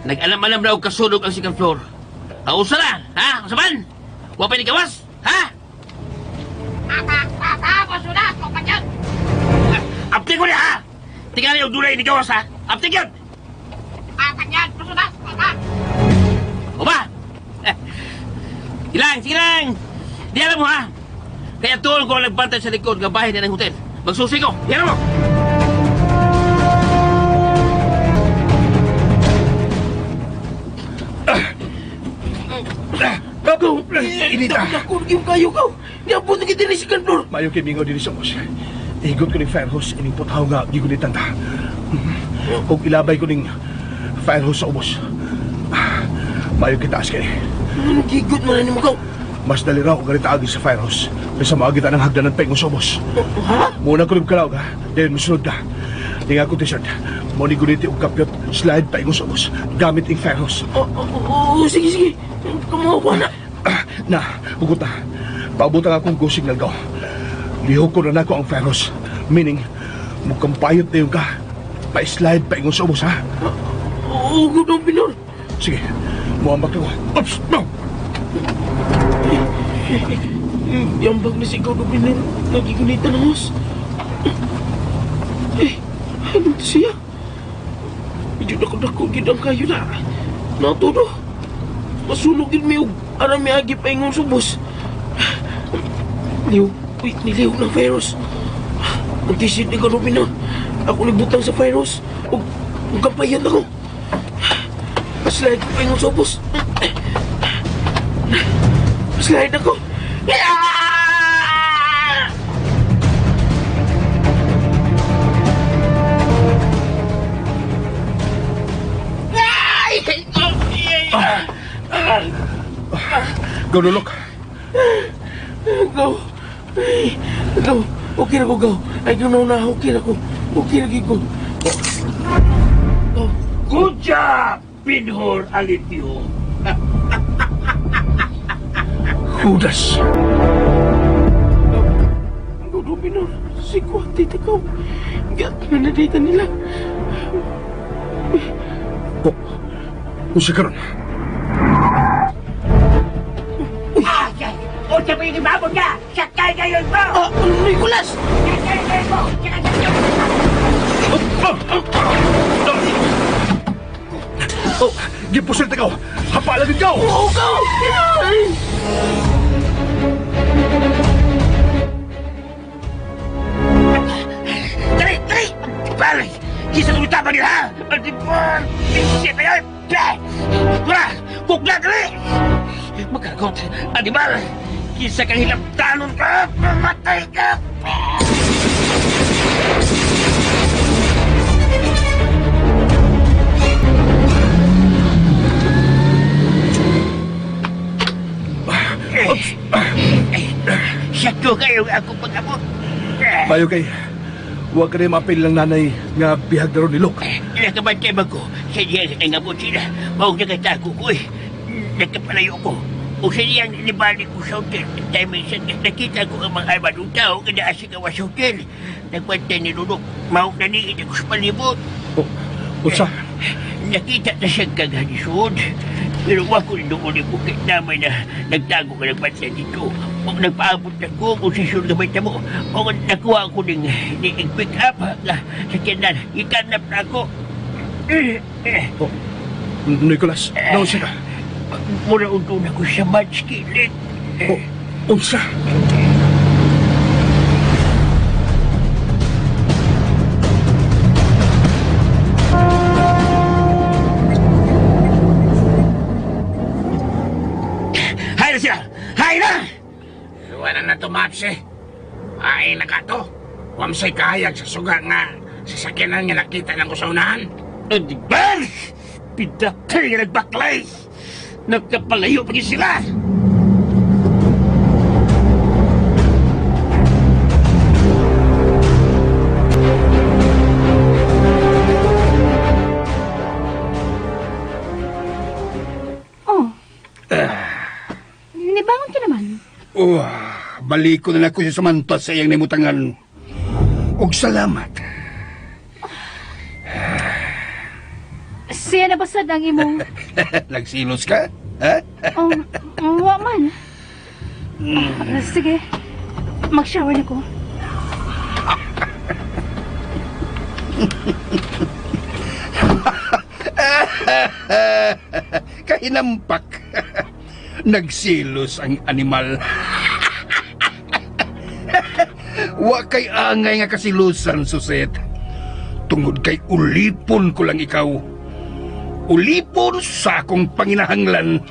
nag-alam-alam na og kasunog ang second floor. Hausa na, ha? Usapan? Wa pa ni gawas, ha? Apti ko niya, ha? Tingali og dunay ni gawas, ha? Apti yun! O ba? Silang, silang! Di alam mo, ha? Kaya tuol ko ang nagbantay sa likod ng bahay na ng hotel. Magsusi ko, di alam mo! Gaw, Inita. Ako yung kayo gaw. Niabot na kita ni second floor. Mayo kay mingaw diri sa ubos. Igot ko ning fire hose ining putaw nga gigunitan ta. Ug ilabay ko ning fire hose sa ubos. Mayo kita kay. Ano gigot man ni mo gaw? Mas dali raw og ganita agi sa fire hose kaysa maagi ta ng hagdanan pa ingon sa ubos. Ha? Muna ko rin kalaog ha. Dayon musunod ka. Tinga ko t-shirt. Mo ni guniti og kapyot slide pa ingon sa ubos gamit ing fire hose. Oh, sige, sige. Kumuha na. Na, hugot na. Paabot ang akong go signal gaw. Lihok ko na nako ang fire hose. Meaning, mukhang payot na yung ka. Pa-slide pa ingon sa ubos, ha? Oo, good dong, Pinol. Sige, muambak ako. Oops! No! Yambag na si ikaw dong, Pinol. Nagigunitan ng hose. Eh, ano to siya? Medyo dako-dako, gid ang kayo na. Natudo. Masunog din may og aram may agi pa ingon subos. Lihok, wait, nilihok ng virus. Ang t-shirt ni Galupin na. Ako nagbutang sa virus. Ug kapayan ako. Paslide ko pa ingon subos. Paslide ako. Go, Lulok. Go. Go. Okay na ko, go. Ay, go na, okay na ko. Okay na ko. Go. Good job, Pinhor Alipio. Judas. Go, go, Pinhor. Si Kuwate, takaw. Gat na na data nila. Oh, usa karon. Unsa pa yung ibabon ka? Sakay kayo mo! Ah, Nicolas! Sakay kayo mo! Oh, gipusil ta ka. Hapala din ka. Oo, go! Ay! Dali, dali! Pare! Kisa tumitama nila, ha? Antipon! Isip kayo! Tura! Kukla, dali! Magkagot! Animal! Kisa kang hilaptanon ka! Mamatay ka! Gusto kayo nga akong pag-abot. Mayo kay, huwag ka rin maapil lang nanay nga bihag na ron ni Luke. Nakabantay ba ko? Sa diyan sa nangabot sila. Mawag nakatago ko eh. Nagkapalayo ko. O sa diyang nibalik ko sa hotel. Dahil minsan nakita ko ang mga armadong tao nga naa sa gawas sa hotel. Nagbantay ni Lulok. Mawag na niit ako sa palibot. O, unsa? Nakita na siyang kaghanisod. Pero wa ko doon ni bukit namay na nagtago ka nagbantay dito. O nagpaabot na ko kung sa sure gamay tamo. O nakuha ko ng, ng pick up na sa kinan. Ikanap na ako. Eh, eh, O, Nicolas, naunsa ka? Mura unto na ko sa match kilit. O, unsa? Hay na sila! Hay na! Wala na to, Maps eh. Ay, naka to. Wamsay kahayag sa suga nga sasakyanan nga nakita lang ko sa unahan. Adibar! Pidakay nga nagbaklay! Nagkapalayo pa sila! Oh. Nibangon ka naman. Oh, balik ko na lang ko si Samantha sa iyang namutangan. Og salamat. Siya na basad ang imong... Nagsilos ka? Ha? Oh, wa man. Ah, sige. Mag-shower na ko. Kahinampak. Nagsilos ang animal. Wa kay angay nga kasilusan, Suset. Tungod kay ulipon ko lang ikaw. Ulipon sa akong panginahanglan.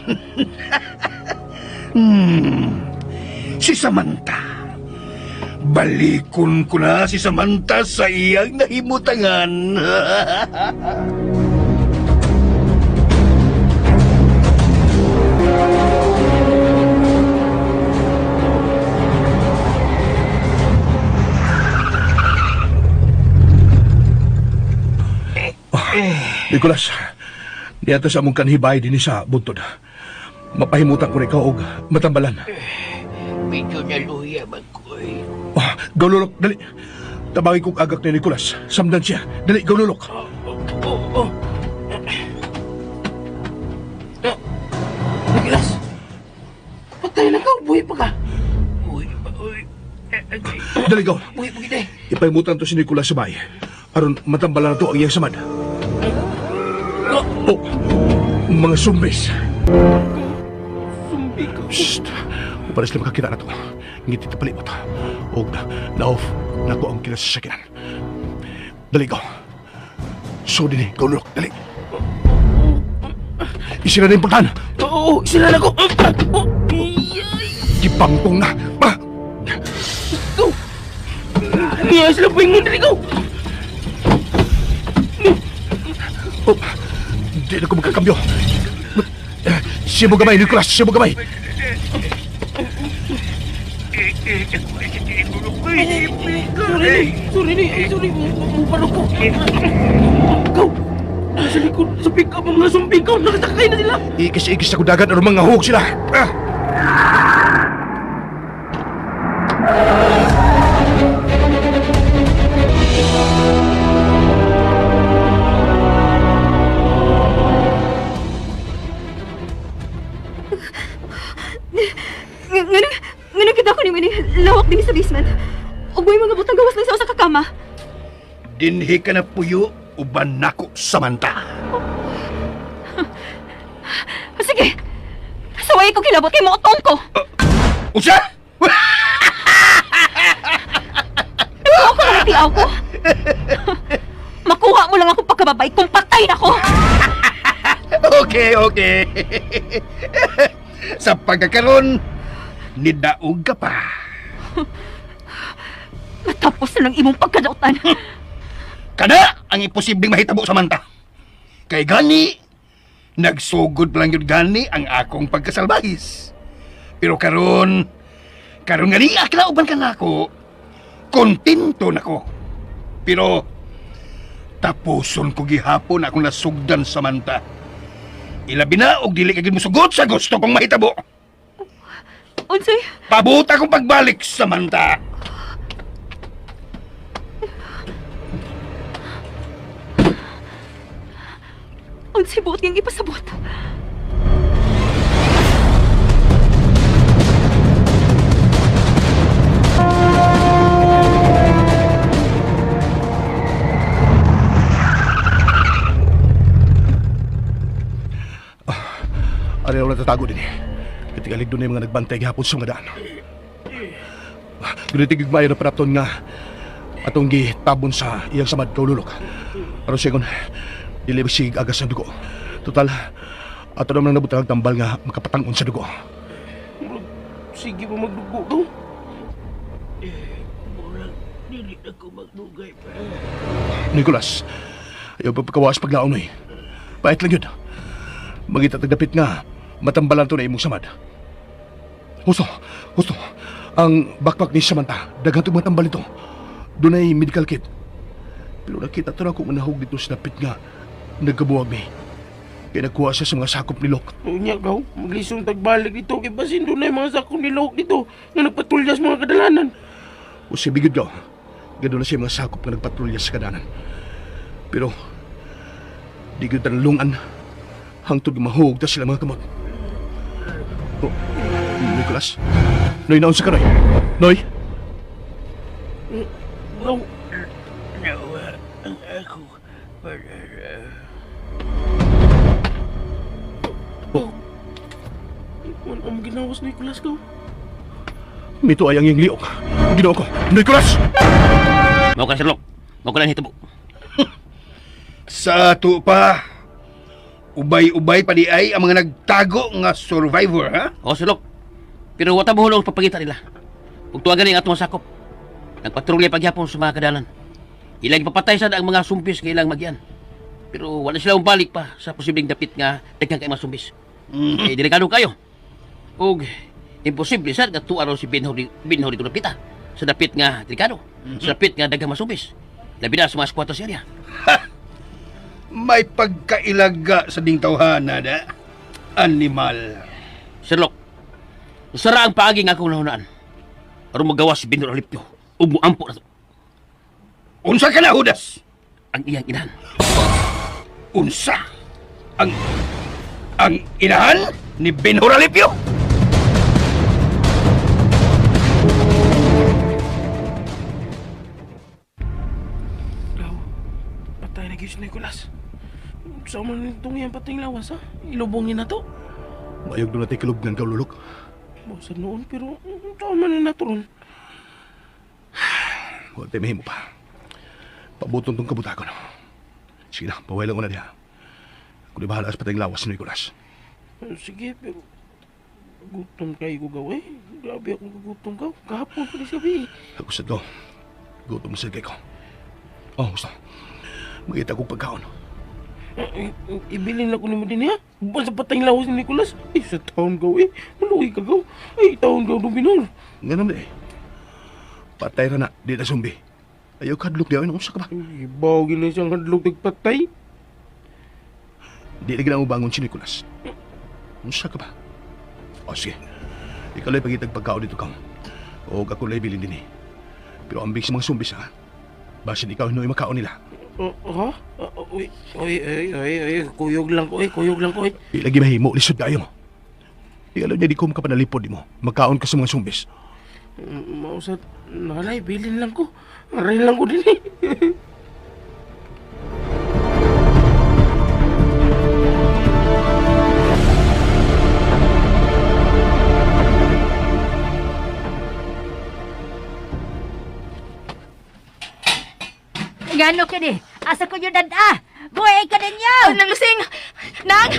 Si Samantha. Balikon ko na si Samantha sa iyang nahimutangan. Nicolas, niadto sa among kanhibay dinhi sa buntod. Mapahimutan ko na ikaw og matambalan. Medyo naluya man ko eh. Oh, gaululok, dali. Tabagi kong agak ni Nicolas. Samdan siya. Dali, gaululok. Oh, oh. Nicolas! Patay na ka, buhay pa ka. Uy, uy. Eh, eh, Dali, gaul. Buhay pa kita eh. Ipahimutan to si Nicolas sa bahay. Aron matambalan na to ang iyang samad. Oh, mga sumbis. Sumbi ko. Shh! Upara sila makakita na to. Ngiti ta palibot. Og na-off na ko ang kinasasakyanan. Dali, gaul. So din eh, gaululok. Dali. Isira na yung puntahan. Oo, sila na ko. Oh, iyay. Gipangpong na. Ah! Go! Niya sila paingon dali ko. Oh, di na ko magkakambyo. Siya mo gamay, Nicolas. Siya mo gamay. Sorry, sorry, ni, sorry. Mupano ko. Go! Sa likod, sa pick up, mga sumbi ko. Nakasakay na sila. Ikis-ikis sa kudagan aron mga hug sila. Ah! Ngano, ngano kita ko ni Winnie, lawak din sa basement. Ug may mga butang gawas lang sa usa ka kama. Dinhi ka na puyo, uban nako Samantha. Sige. Saway ko kilabot kay mootong ko. Usa! Nagkuha ko lang tiaw ko. Makuha mo lang ako pagkababay kung patay na ko. Okay, okay. Sa pagkakaroon, nidaog ka pa. Matapos na lang imong pagkadautan. Kada ang imposibleng mahitabo Samantha. Kay gani, nagsugod pa lang yun gani ang akong pagkasalbahis. Pero karon, Karon nga niya kilauban ka nako. Kontento nako. Pero tapuson ko gihapon akong nasugdan Samantha. Ilabi na og dili ka gid mosugot sa gusto kong mahitabo. Unsay? Pabuot akong pagbalik, Samantha. Unsay buot niyang ipasabot? Ari wala tatago din eh. Katigalig doon na yung mga nagbantay gihapon sa mga daan. Gunit mayo na panapton nga atong gitabon sa iyang samad kaululok. Aron siya kung dili ba sig agas ang dugo. Total, ato naman ang nabutang tambal nga makapatangon sa dugo. Sige pa magdugo daw. Murag, dili na ko magdugay pa. Nicolas, ayaw pa pagkawas paglaon eh. Pait lang yun. Magita tagdapit nga, matambalan to na imong samad. Husto, husto. Ang backpack ni Samantha, daghan itong mga tambal nito. Doon ay medical kit. Pero nakita to na kung manahog dito sa dapit nga, nagkabuwag mi. Kaya nagkuha siya sa mga sakop ni Locke. Unya gaw, maglisong tagbalik dito kay basin doon na yung mga sakong ni Locke dito nga nagpatulya sa mga kadalanan. O si Bigod gaw, gano'n na siya mga sakop nga nagpatrolya sa kadanan. Pero, di ko tanlungan hangtod mahug ta sila mga kamot. Oh, Nicolas? Noy, naon sa ka, Noy? Noy? Gaw, Nawa ang ako para Oh, ano ang ginawas ni Nicolas gaw? mito ay ang iyong liok. Ginoo ko. Nicolas! Mao ka, Sir Locke. Mao ka lang hitabo. Sa ato pa, ubay-ubay pa di ay ang mga nagtago nga survivor, ha? O, Sir Locke. Pero wata mo hulong papangita nila. Ug tuwagan ning atong sakop. Nagpatrolya pagyapon sa mga kadalan. Ilang ipapatay sad ang mga sumpis nga ilang magyan. Pero wala sila balik pa sa posibleng dapit nga daghan kay mga sumpis. Eh, delikado kayo. Ug imposible sad nga tuwa raw si Benhur Benhur dito dapita. Sa dapit nga delikado. Sa dapit nga daghang masumpis. Labi na sa mga squatters area. May pagkailaga sa ding tawhana, da. Animal. Sir Locke, sara ang paagi nga akong nahunaan. Aron magawa si Benhur Alipio ug moampo na to Unsa ka na, Judas? ang iyang inahan. Unsa? Ang... Ang inahan ni Benhur Alipio? Gaw, patay na gyud si Nicolas. Sa man nitong iyang pating lawas ha? Ilubong niya na to. Mayog doon natin kilubgan kaululok. Basta noon pero saan man na to ron. Huwag tayo mahimo pa. Pabuton tong kabutagon. Sige na, paway lang ko na diha. Kung di bahala sa patayng lawas ni Nicolas. Sige, pero gutom kayo ko gaw eh. Grabe akong gutom ka. Kahapon pa ni sabi eh. Ako sad ko. Gutom na sad kay ko. Oh, gusto. Magita kong pagkaon. Ibilin lang ko nimo din ha. Basta patay lawas ni Nicolas. Ay, sa taon gaw eh. Maluwi ka gaw. Ay, taon gaw Dominor. Nga naman eh. Patay ra na, di na sumbi. Ayaw kadlok di ay unsa ka ba? Ibaw gina siyang hadlok tagpatay. Di lagi na bangon si Nicolas. Unsa ka ba? O sige. Ikaw lang pagitag pagkaon dito kang. O ako lang bilin din eh. Pero ambig sa mga sumbis ha. Basin ikaw hinoy makaon nila. Oh, ha? Uy, uy, ay, ay, ay, kuyog lang ko eh, kuyog lang ko eh. Di lagi mahimo, lisod kayo. Di alam niya di ko makapanalipod di mo. Magkaon ka sa mga sumbis. Mausad, nalay, bilin lang ko. Aray lang ko din eh. Ngano kini? Asa ko yun dada? Buhay ka ninyo! Oh, Nang Lusing! Nang!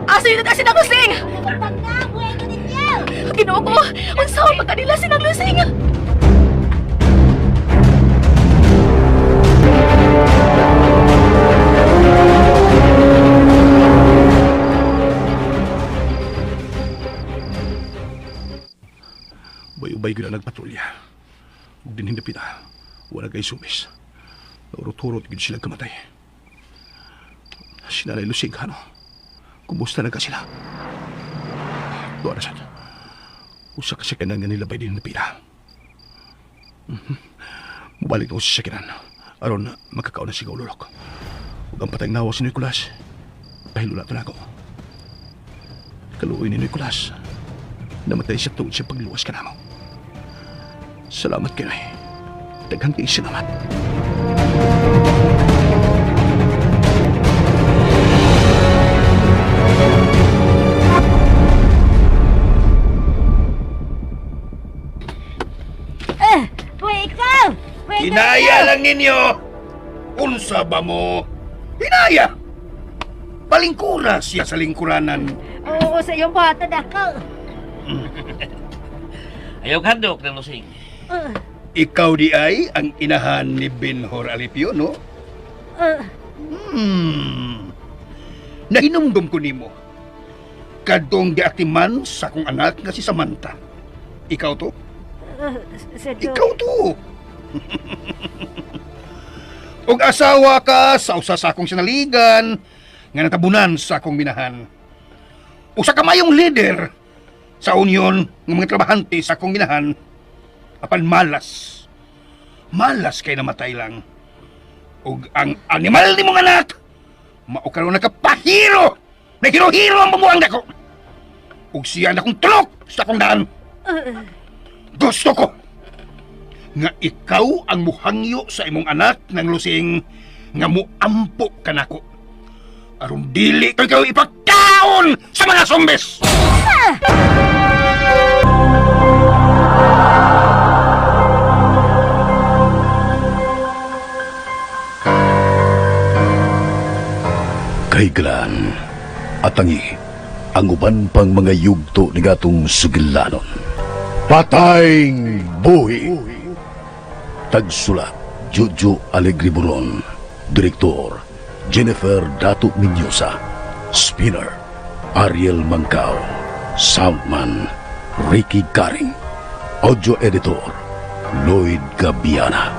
Asa yun si Nang Lusing? Pagka, buhay ka ninyo! Ginoo ko! Unsa man kanila si Nang Lusing? Bay-ubay Sabay gyud ang nagpatrolya. Ug dinhing dapita, wala kay sumis. Naurot-urot gyud sila kamatay. Si Nanay Lusing, ano? Kumusta na ka sila? Doon na sad. Usa ka sakanan nga nilabay din napila. Mubalik na ko sa sakinan. Aron makakaon na siya ululok. Ug ang patay nawa si Nicolas. Pahilula to na ako. Kaluoy ni Nicolas. Namatay siya tungod sa pagluwas ka namo. Salamat kay Daghang kay salamat. Wake up! Wake Hinaya lang ninyo! Unsa ba mo? Hinaya! Palingkura siya sa lingkuranan. Oo, sa iyong bata dako. Ayaw kandok ng lusing. Ikaw di ay ang inahan ni Benhor Alipio, no? Nahinumdum ko nimo. Kadtong giatiman sa akong anak nga si Samantha. Ikaw to? Ikaw to. Og asawa ka sa usa sa akong sinaligan nga natabunan sa akong minahan. Usa ka mayong leader sa union ng mga trabahante sa akong minahan apan malas. Malas kay namatay lang. Ug ang animal ni mong anak mao karon nakapahiro. Naghiro-hiro ang bumuang dako. Ug siya na akong tulok sa akong daan. Gusto ko nga ikaw ang muhangyo sa imong anak ng lusing nga muampo kanako. Aron dili ko ikaw ipagkaon sa mga zombes. Kahiglaan, atangi, ang uban pang mga yugto ni gatong sugilanon. Patayng buhi! Tagsulat, Jojo Alegre Buron. Direktor, Jennifer Dato Minyosa. Spinner, Ariel Mangkao. Soundman, Ricky Garing. Audio Editor, Lloyd Gabiana.